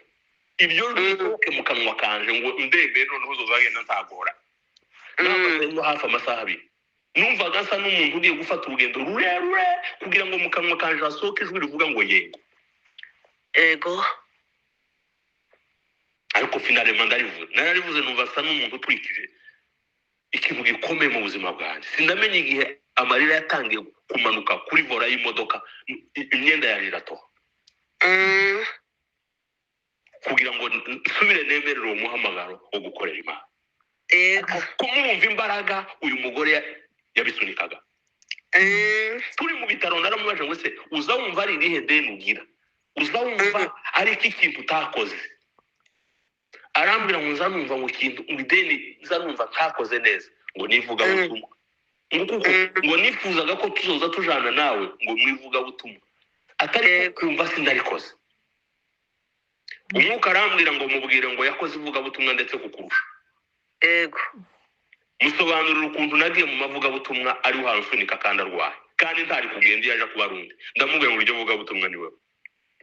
S2: ibyo jwi risohoke mu kanwa kanje ngo ndemere, noneho uzagenda ntagora. Namaze hafi amasaha abiri numvaga nsa n'umuntu ugiye gufata urugendo rurerure kugira ngo mu kanwa kanje hasohoke ijwi rivuga ngo yego.
S1: Yego.
S2: Ariko finalement ndarivuze, nararivuze numva nsa n'umuntu uturikije ikintu gikomeye mu buzima bwanjye. Sindamenya igihe amarira yatangiye kumanuka kuri vola y'imodoka, imyenda yanjye iratoha. Kugira ngo nsubire nemerere uwo muhamagaro wo gukorera Imana.
S1: Yego.
S2: Ko murumva imbaraga uyu mugore yabisunikaga. Turi mu bitaro naramubaje ngo se uza wumva ari irihe deni ugira, uza wumva ari iki kintu utakoze? Arambwira ngo nza numva ngo ikintu ngo ideni nza numva ntakoze neza ngo nivugabutumwa, ngo kuko ngo nifuzaga ko tuzoza tujana nawe ngo mwivugabutumwa. Atari
S1: Yego.
S2: kumva sindarikoze. Umwuka arambwira ngo mubwire ngo yakoze ivugabutumwa ndetse kukurusha.
S1: Yego.
S2: Musobanurira ukuntu nagiye mu mavugabutumwa ari hansunika kandi arwaye, kandi ntari kugenda iyo aje kuba arundi. Ndamubwira ngo iryo vugabutumwa ni wowe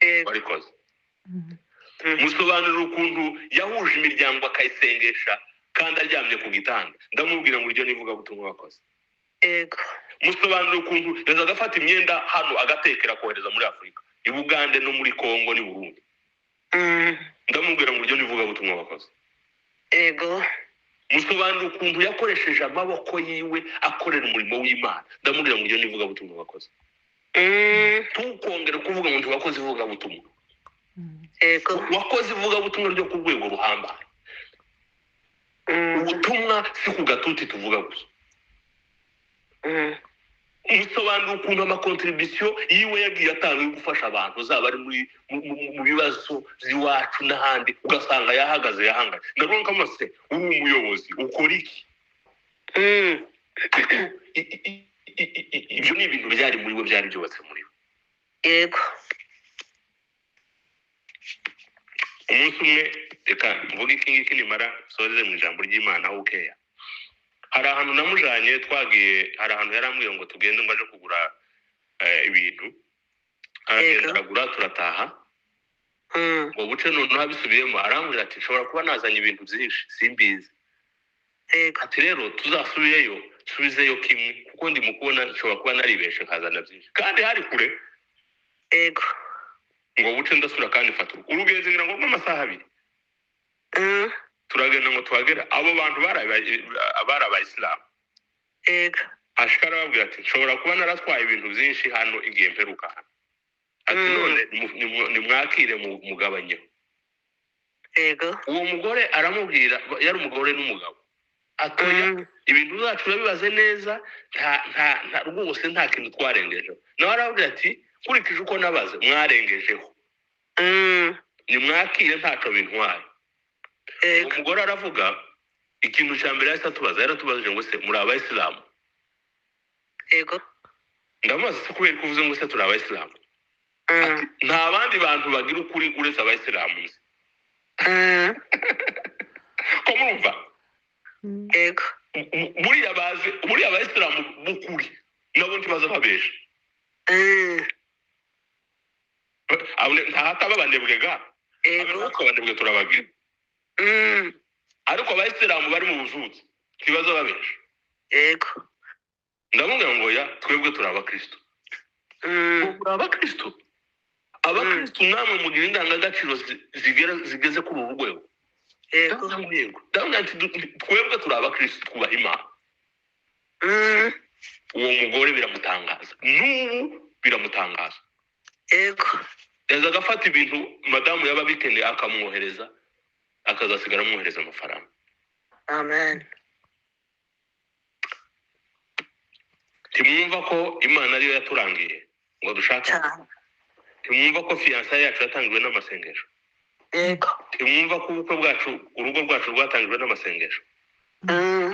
S1: Yego.
S2: warikoze. Musobanurira ukuntu yahuje imiryango akayisengesha kandi aryamye ku gitanda. Ndamubwira ngo iryo ni ivugabutumwa wakoze.
S1: Yego.
S2: Musobanurira ukuntu yaza agafata imyenda hano agatekera kohereza muri Afurika, i Bugande no muri Kongo n'i Burundi. Ndamubwira ngo iryo ni ivugabutumwa wakoze.
S1: Yego.
S2: Musobanurira ukuntu yakoresheje amaboko yiwe akorera umurimo w'Imana. Ndamubwira ngo iryo ni ivugabutumwa wakoze. Ntukongere kuvuga ngo ntiwakoze ivugabutumwa.
S1: Yego.
S2: Wakoze ivugabutumwa ryo ku rwego ruhambaye. Ubutumwa si ku gatuti tuvuga gusa. Musobanura ukuntu amakontribusiyo yiwe yagiye atanga yo gufasha abantu, zaba ari muri mu bibazo by'iwacu n'ahandi, ugasanga yahagaze yahanganye. Ndavuga ko se uri umuyobozi ukora iki? Ibyo ni ibintu byari muri we, byari byubatse muri we.
S1: Yego.
S2: Umunsi umwe, reka mvuge iki ngiki nimara nsoreze mu ijambo ry'Imana aho ukeya. Hari ahantu namujanye twagiye, hari ahantu yarambwiye ngo tugende ngo aje kugura ibintu. Aragenda
S1: Yego.
S2: aragura turataha. Ngo buce noneho abisubiyemo arambwira ati nshobora kuba nazanye ibintu byinshi simbizi.
S1: Yego.
S2: Ati rero tuzasubireyo nsubizeyo kimwe kuko ndi mu kubona nshobora kuba naribeshe nkazana byinshi kandi hari kure.
S1: Yego.
S2: Ngo buce ndasura kandi mfata urugenzi ngira ngo rw'amasaha 2. Turagenda ngo tuhagere, abo bantu bari abayisilamu.
S1: Yego.
S2: Ashika arababwira ati nshobora kuba naratwaye ibintu byinshi hano igihe mperuka hano. Ati none nimwakire mugabanyeho.
S1: Yego.
S2: Uwo mugore aramubwira, yari umugore n'umugabo, atoya ibintu zacu urabibaze neza, nta rwose nta kintu twarengejeho. Nawe arababwira ati nkurikije uko nabaze mwarengejeho. Nimwakire ntaco bintwaye.
S1: Yego.
S2: Uwo mugore aravuga ikintu cya mbere yahise atubaza, yaratubajije ngo se muri abayisilamu?
S1: Yego.
S2: Ndamubaza se kubera ko uvuze ngo se turi abayisilamu? Ati nta bandi bantu bagira ukuri uretse abayisilamu nzi. Ko murumva?
S1: Yego.
S2: Buriya bazi, buriya abayisilamu b'ukuri nabo ntibaza babesha. Nta hataba abanebwe ga.
S1: Yego.
S2: Natwe abanebwe turabagira. Ariko abayisilamu bari mu buzutse ntibaza babesha.
S1: Yego.
S2: Ndamubwira ngo ya twebwe turi abakristo. Turi abakristo. Abakristo namwe mugira indangagaciro zigeze kuri uru rwego.
S1: Yego.
S2: Ndamubwira ati twebwe turi abakristo twubaha Imana. Uwo mugore biramutangaza. N'ubu biramutangaza.
S1: Yego.
S2: Yaza agafata ibintu madamu yaba abikeneye akamwohereza, akazasigara amwohereza amafaranga.
S1: Amen.
S2: Ntimwumva ko Imana ariyo yaturangiye ngo dushake? Ntimwumva ko fiyansaye yacu yatangiwe n'amasengesho?
S1: Yego.
S2: Ntimwumva ko ubukwe bwacu, urugo rwacu rwatangijwe n'amasengesho?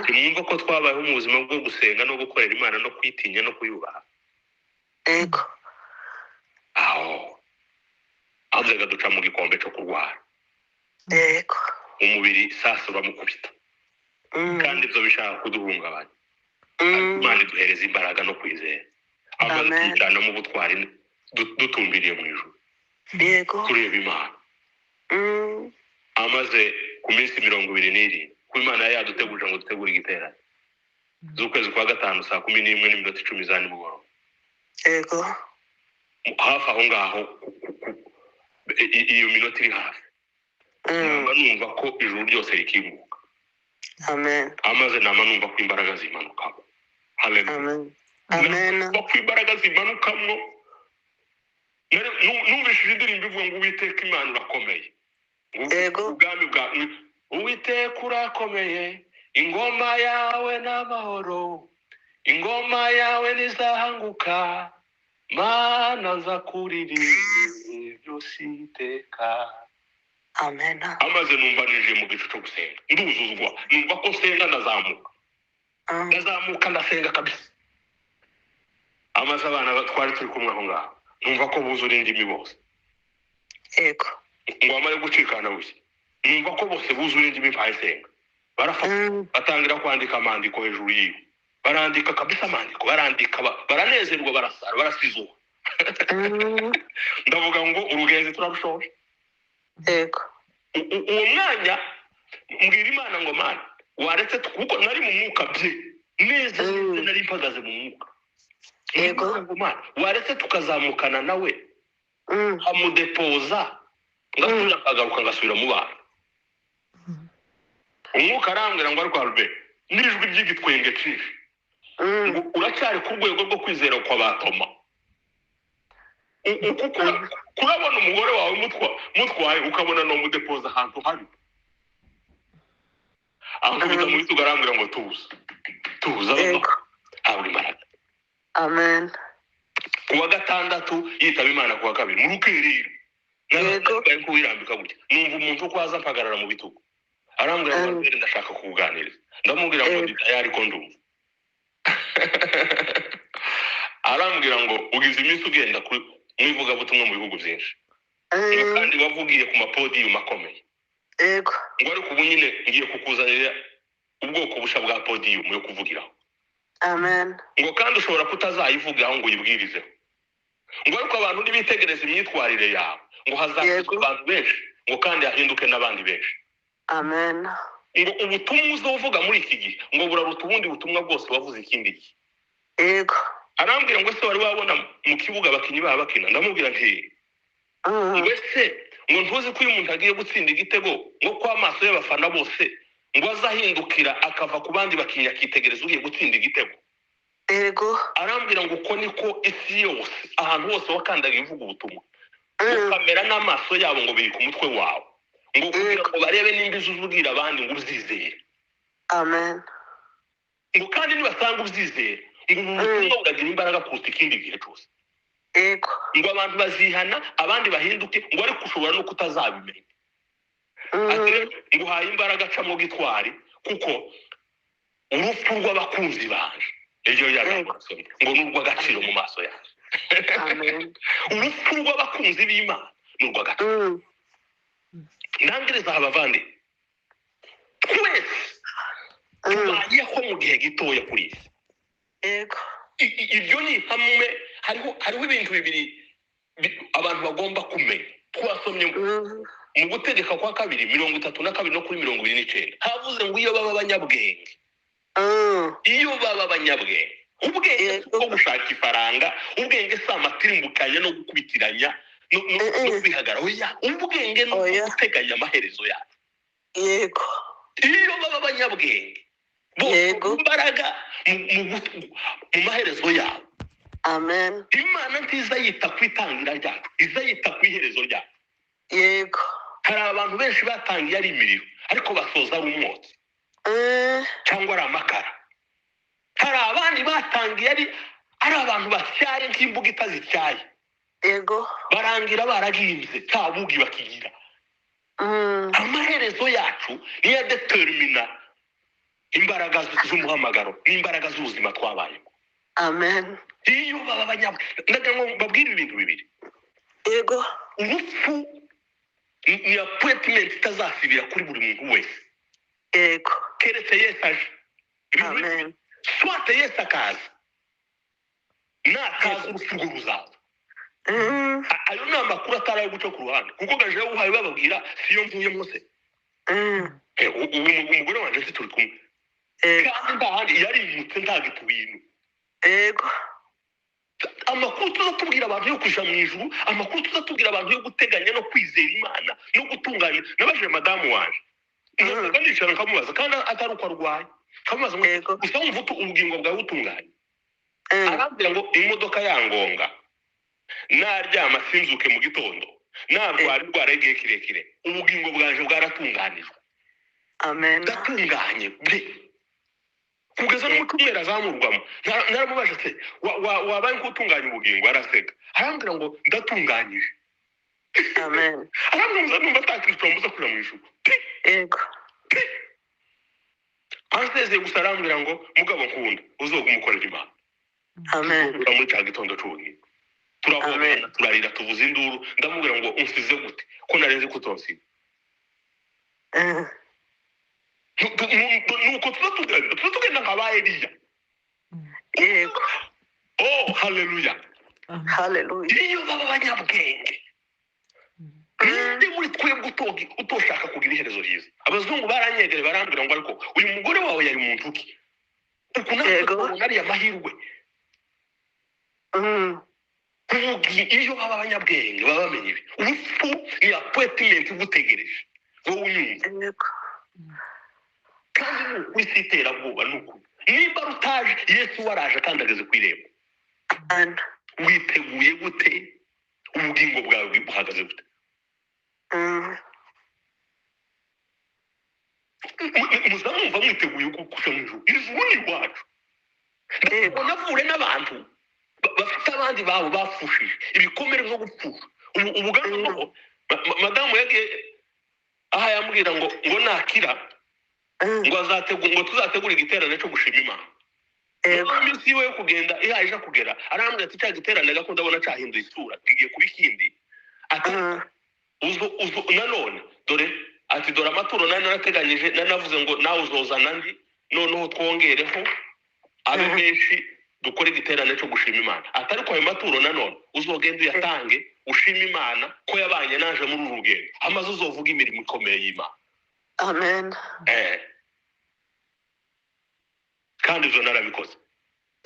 S2: Ntimwumva ko twabayeho mu buzima bwo gusenga no gukorera Imana no kwitinya no kuyubaha?
S1: Yego.
S2: Aho azaga duca mu gikombe cyo kurwara.
S1: Yego.
S2: Umubiri sasa uramukubita. Kandi ibyo bishaka kuduhungabanya. Imana iduhereza imbaraga no kwizera. Amaze kwijana mu butwari dutumbiriye mu ijuru.
S1: Yego.
S2: Tureba Imana. Amaze ku minsi 27 ko Imana yari yadutegurije ngo dutegure igiterane z'ukwezi kwa 5 saa 11:10 za nimugoroba.
S1: Yego.
S2: Hafi aho ngaho iyo minota iri hafi. Namba numva ko ijuru ryose rikinguka.
S1: Amen.
S2: Amaze nama numva ko imbaraga zimanukamo. Haleluya.
S1: Amen. Amen.
S2: Numva ko imbaraga zimanukamo. Numvishije indirimbo ivuga ngo Uwiteka Imana urakomeye.
S1: Yego.
S2: Ubwami bwa Uwiteka urakomeye, ingoma yawe n'amahoro, ingoma yawe nizahanguka, Mana nza kuririmba byose iteka.
S1: Amen.
S2: Amaze numva ninjiye mu gicu cyo gusenga, nduzuzwa, numva ko nsenga ndazamuka. Ndazamuka ndasenga kabisa. Amaze abana twari turi kumwe aho ngaho Numva ko buzura indimi bose.
S1: Yego.
S2: Ngo bamare gucikana bushya, numva ko bose buzura indimi, mpaye nsenga barafata, batangira kwandika amandiko hejuru yiwe, barandika kabisa amandiko, barandika, baranezerwa, barasara, barasizuha. Ndavuga ngo urugenzi turarushoje.
S1: Yego.
S2: Uwo mwanya mbwira Imana ngo: "Mana, waretse kuko nari mu mwuka bye neza neza, nari mpagaze mu mwuka." Ngo: "Mana, waretse tukazamukana nawe, nkamudepoza, ngasubira, nkagaruka, ngasubira mu bana." Umwuka arambwira ngo: "Ariko Albert," n'ijwi ry'igitwenge cyinshi, ngo: "Uracyari ku rwego rwo kwizera kwa ba Toma. Kuko kurabona umugore wawe mutwaye, ukabona ni umudepoza ahantu habi." Ankubita mu bitugu, arambwira ngo: "Tuza, tuza." Habwa imbaraga.
S1: Amen.
S2: Ku wa gatandatu yitaba Imana, ku wa kabiri mu rukerera nari kuwirambika gutya, numva umuntu uko aza mpagarara mu bitugu, arambwira ngo: "Albert, ndashaka kukuganiriza." Ndamubwira ngo: "Ndi tayari ko ndumva." Arambwira ngo: "Ugize iminsi ugenda mu ivugabutumwa mu bihugu byinshi, ngo kandi wavugiye ku mapodiyumu akomeye, ngo ariko ubu nyine ngiye kukuzanira ubwoko busha bwa podiyumu yo kuvugiraho."
S1: Amen.
S2: Ngo: "Kandi ushobora kutazayivugiraho ngo uyibwirizeho, ngo ariko abantu nibitegereza imyitwarire yawe, ngo hazakizwa abantu benshi, ngo kandi hahinduke n'abandi benshi."
S1: Amen.
S2: Ngo: "Ubutumwa uzovuga muri iki gihe, ngo buraruta ubundi butumwa bwose wavuze ikindi gihe." Arambwira ngo: "Ese wari wabona mu kibuga abakinnyi baba bakina?" Ndamubwira nti: Ngo: "Ese ngo ntuzi ko iyo umuntu agiye gutsinda igitego, ngo ko amaso y'abafana bose ngo azahindukira akava ku bandi bakinnyi, akitegereza ugiye gutsinda igitego?" Arambwira ngo: "Uko niko isi yose, ahantu hose wakandagiye uvuga ubutumwa, ngo kamera n'amaso yabo ngo biri ku mutwe wawe, ngo kugira ngo barebe nimba izo uzubwira abandi ngo uzizere."
S1: Amen.
S2: Ngo kandi nibasanga ubyizera, ngo ubu butumwa buragira imbaraga kuruta ikindi gihe cyose. Ngo abantu bazihana, abandi bahinduke, ngo ariko ushobora no kutazabimenya. Ati: "Rero nguhaye imbaraga, acamo gitwari, kuko urupfu rw'abakunzi banje," iryo jambo nasomye, ngo ni urw'agaciro mu maso yanjye.
S1: Amen.
S2: Urupfu rw'abakunzi b'Imana ni urw'agaciro. Ndangiriza aha, bavandi, twese tubayeho mu gihe gitoya kuri iyi si. Ibyo ni hamwe hariho ibintu bibiri abantu bagomba kumenya. Twasomye mu Gutegeka kwa Kabiri 32 no kuri 29, havuze ngo iyo baba abanyabwenge, iyo baba abanyabwenge. Ubwenge si ubwo gushaka ifaranga, ubwenge si amatirimbukanya no gukubitiranya no kwihagarara. Oya, ubwenge ni ubwo
S1: Oya.
S2: guteganya amaherezo yacu. Iyo baba abanyabwenge bose imbaraga mu maherezo yabo.
S1: Amen.
S2: Imana ntiza yita ku itangira ryacu, iza yita ku iherezo ryacu. Hari abantu benshi batangiye ari imiriro, ariko basoza ari umwotsi cyangwa ari amakara. Hari abandi batangiye ari abantu batyaye nk'imbuga itazityaye, barangira baragimbye, nta bugi bakigira. Amaherezo yacu niyo adetermina imbaraga z'umuhamagaro n'imbaraga z'ubuzima twabayemo.
S1: Amen.
S2: Iyo baba abanyabwenge, ndagira ngo mbabwire ibintu bibiri. Urupfu ni appointment itazasibira kuri buri muntu wese, keretse Yesu aje.
S1: Amen.
S2: Soit Yesu akaza, nataza urupfu rwo ruzaza. Ayo ni amakuru atari ayo guca ku ruhande, kuko gaje uhaye bababwira siyo mvuyemo se. Ubu umugore wanje se turi kumwe, kandi nta handi yarimutse, ntagita ibintu. Amakuru tuza tubwira abantu yo kuja mu ijuru, amakuru tuza tubwira abantu yo guteganya no kwizera Imana no gutunganya. Nabajije madamu wanje, nasaga nicara nkamubaza, kandi atari uko arwaye, nkamubaza ngo: "Gusa wumva ubugingo bwawe butunganye?" Arambwira ngo: "Imodoka yangonga, naryama sinzuke mu gitondo, narwara indwara y'igihe kirekire, ubugingo bwanje bwaratunganijwe."
S1: Amen.
S2: Ndatunganye bwe kugeza no mu cyumweru azamurwamo. Naramubaje se: "Wabaye nk'utunganya ubugingo?" Araseka, arambwira ngo: "Ndatunganyije."
S1: Amen.
S2: Arambwira ngo: "Numva atakristo wamuza kuja mu ijuru." Ansezeye gusa, arambwira ngo: "Mugabo nkunda, uzoga umukorera Imana."
S1: Amen.
S2: Tuzahura muri cya gitondo c'ubugingo. Turahoberana,
S1: Amen.
S2: turarira, tuvuza induru. Ndamubwira ngo unsize gute ko narenze ko utonsiga? Nuko tuza tugenda, tuza tugenda nka ba Eliya.
S1: Yego.
S2: Oh, haleluya!
S1: Haleluya.
S2: Iyo baba abanyabwenge, ninde muri twebwe utoshaka kugira iherezo ryiza? Abazungu baranyegere, barambwira ngo ariko uyu mugore wawe yari muntu ki? Uku natwe twabona ariya mahirwe. Kuvuga iyo baba abanyabwenge, baba bamenya ibi: urupfu ni appointment igutegereje wowe unyumva. Kandi ni ukuri, si iterabwoba, ni ukuri. Nimba rutaje, Yesu waraje kandi ageze ku irembo.
S1: Amen.
S2: Witeguye gute? Ubugingo bwawe buhagaze gute? Muza mwumva mwiteguye kuja mu ijuru? Ijuru ni iwacu. Navure n'abantu bafite abandi babo bapfushije, ibikomere byo gupfusha. Ubu ubuganda madamu yagiye aha, yambwira ngo nakira ngo azategura, ngo tuzategura igiterane cyo gushima Imana. Noneho iminsi yiwe yo kugenda ihaye ija kugera, arambwira ati cya giterane gako ndabona cyahinduye isura, kigiye kuba ikindi, ati uzo uzo nanone dore, ati dore amaturo nari narateganyije, nari navuze ngo nawe uzozana andi, noneho twongereho abe menshi, dukore igiterane cyo gushima Imana. Ati ariko ayo maturo nanone uzogenda uyatange, ushima Imana ko yabanye naje muri uru rugendo, amaze uzovuga imirimo ikomeye y'Imana.
S1: Amen.
S2: Kandi ibyo narabikoze.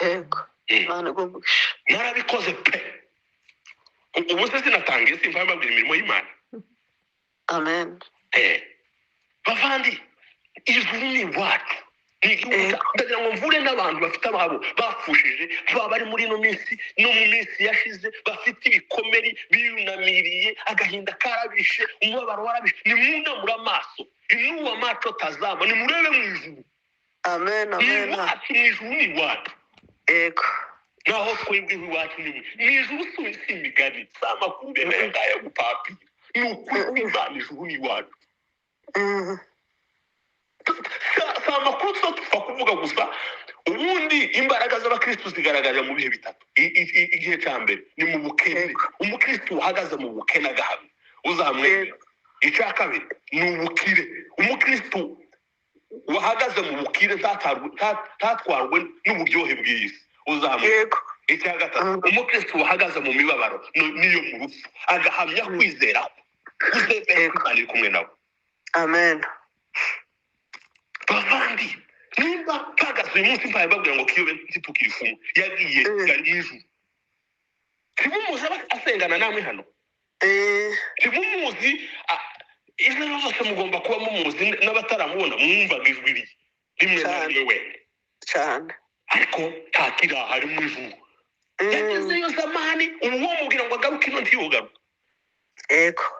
S1: Yego. Imana iguhe umugisha.
S2: Narabikoze pe. Ubu se sinatangiye, simva mbabwira imirimo y'Imana?
S1: Amen.
S2: Bavandi, ijuru ni iwacu, ni igihugu ndagira ngo mvure n'abantu bafite ababo bapfushije, baba bari muri ino minsi no mu minsi yashize, bafite ibikomeri, biyunamiriye, agahinda karabishe, umubabaro warabishe. Nimwunamure amaso, inua macho tazama, nimurebe mu ijuru.
S1: Amen.
S2: Ni
S1: Amen.
S2: iwacu, mu ijuru ni iwacu. Naho twebwe iwacu ni mu ijuru. Si imigani, si amakuru bemeye ngaya gupapira, ni ukuri kw'Imana, ijuru ni iwacu. Si amakuru tuba tupfa kuvuga gusa. Ubundi imbaraga z'abakristu zigaragarira mu bihe bitatu. Igihe cya mbere ni mu bukene. Umukristu uhagaze mu bukene agahamya, uzamwemera. Icya kabiri ni ubukire. Umukristu wahagaze mu bukire ntatwarwe n'uburyohe bw'iyi si, uzamwemera. Icya gatatu, umukristu wahagaze mu mibabaro n'iyo mu rupfu, agahamya kwizera kwe, uzemera ko Imana iri kumwe nawe.
S1: Amen.
S2: Bavandi, nimba mpagaze uyu munsi mbaye mbabwira ngo Kiyobe ntitukiri kumwe, yagiye, yari mu ijuru. Ntimumuzi aba asengana namwe hano? Ntimumuzi? Izina zose mugomba kuba mumuzi, n'abataramubona mwumvaga ijwi rye rimwe na rimwe wenda. Ariko ntakiraha, ari mu ijuru. Yagezeyo zamani. Ubu wamubwira ngo agaruke ino, ntiyogaruka.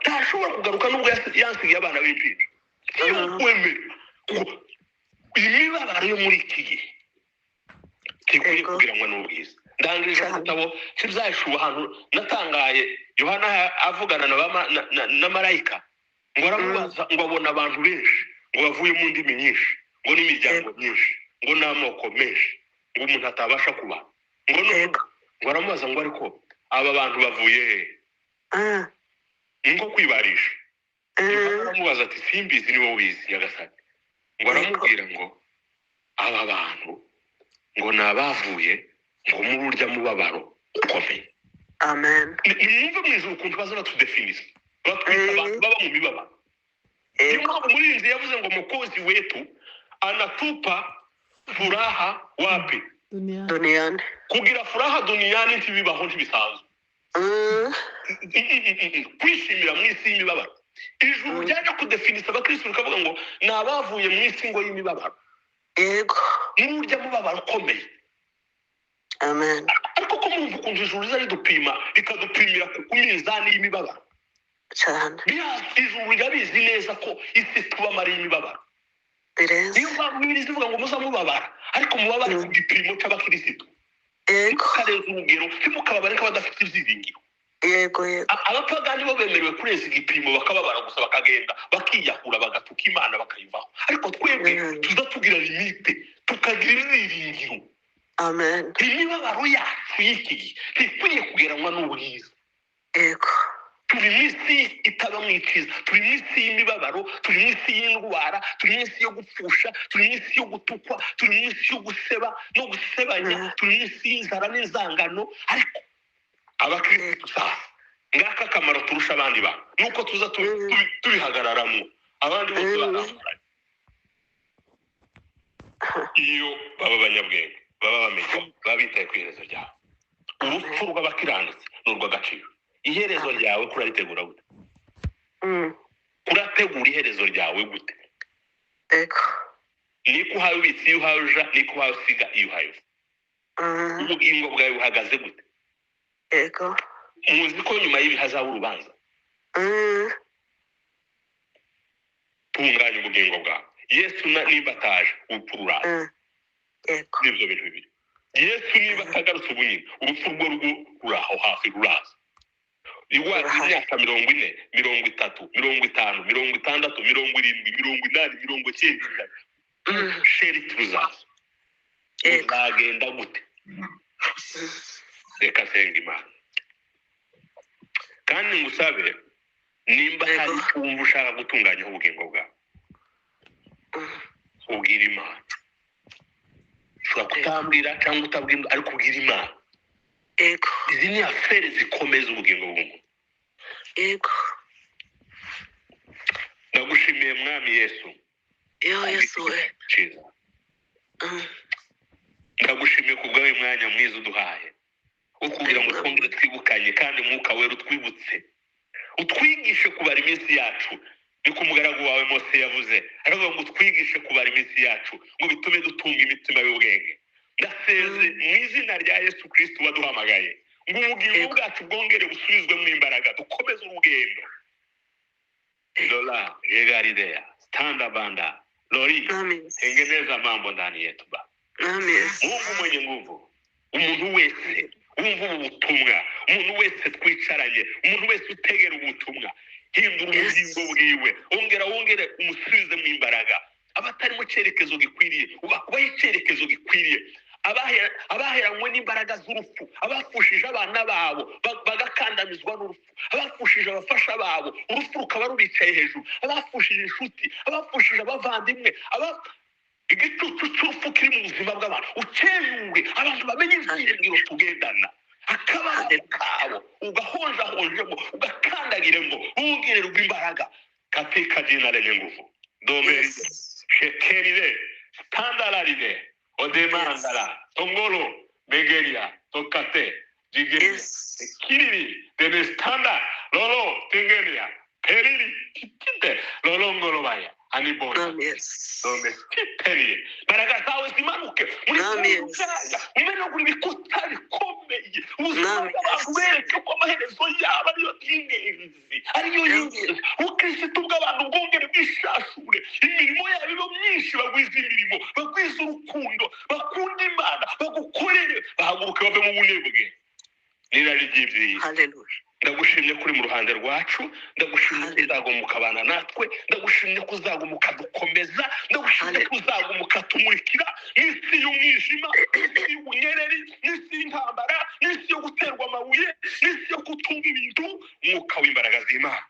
S2: Ntashobora kugaruka nubwo yansigiye abana b'impinja. Ntiyokwemera kuko imibabaro yo muri iki gihe ntikwiye kugiranwa n'ubwiza. Ndangirije igitabo cy'Ibyahishuwe, ahantu natangaye Yohana avugana na marayika, ngo aramubaza ngo abona abantu benshi, ngo bavuye mu ndimi nyinshi, ngo n'imiryango myinshi, ngo n'amoko menshi, ngo umuntu atabasha kuba ngo noneho ngo aramubaza ngo ariko aba bantu bavuye he? Ni nko kwibarisha. Yohana aramubaza ati simbizi, ni wowe ubizi, Nyagasani. Ngo aramubwira ngo aba bantu ngo ni abavuye ngo muri urya mubabaro ukomeye.
S1: Amen.
S2: Nimwumve mu ijuru ukuntu baza batudefinisa, batwita abantu baba mu mibabaro. Niyo mpamvu umuririmbyi yavuze ngo Mwokozi wetu anatupa furaha wapi?
S3: Duniani.
S1: Duniani.
S2: Kugira furaha duniani ntibibaho, ntibisanzwe. Kwishimira mu isi y'imibabaro. Ijuru ryaje kudefinisa abakristo rikavuga ngo ni abavuye mu isi ngo y'imibabaro, muri urya mubabaro ukomeye.
S1: Amen.
S2: Ariko ko mwumva ukuntu ijuru riza ridupima, rikadupimira ku minzani y'imibabaro? Ijuru rirabizi neza ko isi tubamo ari imibabaro. Niyo mpamvu Bibiliya ivuga ngo muzamubabara, ariko mubabare ku gipimo cy'abakirisitu. Ntimukarenze urugero, ntimukababare nk'abadafite ibyiringiro.
S1: yego yego
S2: Abapagani bo bemerewe kurenza igipimo, bakababara gusa, bakagenda bakiyahura, bagatuka Imana, bakayivaho. Ariko twebwe tuza tugira limite, tukagira ibyiringiro.
S1: Amen.
S2: Imibabaro yacu y'iki gihe ntikwiriye kugereranywa n'ubwiza.
S1: Yego.
S2: Turi mu isi itaba mu icyiza, turi mu isi y'imibabaro, turi mu isi y'indwara, turi mu isi yo gupfusha, turi mu isi yo gutukwa, turi mu isi yo guseba no gusebanya, turi mu isi y'inzara n'inzangano. Ariko abakirisitu sasa, ngaka akamaro turusha abandi bantu nuko tuza tubihagararamo, abandi bose barambaranye. Iyo baba abanyabwenge, baba bamenya, baba bitaye ku iherezo ryabo. Urupfu rw'abakiranutsi ni urw'agaciro. Iherezo ryawe kuraritegura gute? Urategura iherezo ryawe gute?
S1: Yego.
S2: Niko uhawe ubitse iyo uhawe uja, niko uhawe usiga iyo uhawe uva. Ubugingo bwawe buhagaze gute?
S1: Yego.
S2: Muzi ko nyuma y'ibi hazaba urubanza. Tunganya ubugingo bwawe. Yesu niba ataje, urupfu ruraza.
S1: Yego.
S2: N'ibyo bintu bibiri, Yesu niba atagarutse ubu nyine, urupfu rwo rwo ruri aho hafi, ruraza. Iwacu
S1: Rurahari.
S2: Imyaka 40, 30, 50, 60, 70, 80, 90, 100, sheri, tuzaza.
S1: Yego.
S2: Uzagenda gute? Reka senga Imana kandi ngusabe, nimba hari icyo wumva ushaka gutunganyaho ubugingo bwawe, ubwira Imana. Ushobora kutambwira cyangwa utabwira, ariko ubwira Imana.
S1: Yego.
S2: Izi ni affaires zikomeza ubugingo bw'umuntu.
S1: Yego.
S2: Ndagushimiye, Mwami Yesu.
S1: Yo Yesu we.
S2: Cyiza. Ndagushimiye ku bw'uyu mwanya mwiza uduhaye wo kugira ngo twongere twibukanye, kandi Mwuka Wera utwibutse, utwigishe kubara iminsi yacu. Niko umugaragu wawe Mose yavuze, aravuga ngo utwigishe kubara iminsi yacu ngo bitume dutunga imitima y'ubwenge. Ndasenze mu izina rya Yesu Kristo waduhamagaye ngo ubugingo bwacu bwongere busubizwemo imbaraga, dukomeze urugendo. Lola gegarideya standa banda lori.
S1: Mwami Yesu.
S2: Tengeneza mambo ndani yetu ba.
S1: Mwami Yesu.
S2: Mungu mwenye nguvu, umuntu wese wumva ubu butumwa, umuntu wese twicaranye, umuntu wese utegera ubutumwa, hindura ubugingo bwiwe, wongera wongere umusubize mu imbaraga. Abatari mu cyerekezo gikwiriye, ubahe icyerekezo gikwiriye. Abaheranywe n'imbaraga z'urupfu, abapfushije abana babo bagakandamizwa n'urupfu, abapfushije abafasha babo, urupfu rukaba rubicaye hejuru, abapfushije inshuti, abapfushije abavandimwe, igicucu cy'urupfu kiri mu buzima bw'abantu, ukeyure abantu bamenye ibyiringiro tugendana. Akababaro kabo ugahonjahonjemo, ugakandagiremo, wongererwa imbaraga katika jina lenye nguvu domeri. Shekerire standalaride odemandala tongolo begeria tokate jigeria kiriri denestanda lolo tengeria periri kitite lolongolobaya anibona.
S1: Mwami Yesu.
S2: Domesiteri, mbaraga zawe zimanuke muri
S1: Mwami Yesu.
S2: kanya, umenagura ibikuta bikomeye ubuzima
S1: Mwami
S2: bw'abantu,
S1: Yesu.
S2: bereke ko amaherezo yabo ariyo y'ingenzi, ariyo y'ingenzi. Ubukirisitu bw'abantu bwongere bwishashure, imirimo yabo ibe myinshi, bagwize imirimo, bagwize urukundo, bakunde Imana, bagukorere, bahaguruke bave mu bunebwe n'irari ry'iby'iyi.
S1: Haleluya.
S2: Ndagushimye kuri mu ruhande rwacu, ndagushimye ko uzaguma ukabana natwe, ndagushimye ko uzaguma ukadukomeza, ndagushimye ko uzaguma ukatumurikira mu isi y'umwijima, mu isi y'ubunyereri, mu isi y'intambara, mu isi yo guterwa amabuye, mu isi yo kutumva ibintu. Umwuka w'imbaraga z'Imana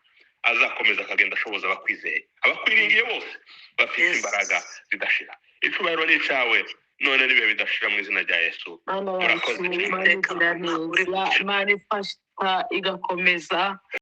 S2: azakomeza akagenda ashoboza abakwizeye, abakwiringiye bose bafite imbaraga zidashira. Icyubahiro ni icyawe none n'ibihe bidashira, mu izina rya Yesu.
S3: Mana
S2: Murakoze
S3: yacu,
S2: cyane.
S3: Imana igira neza, Imana ifasha igakomeza.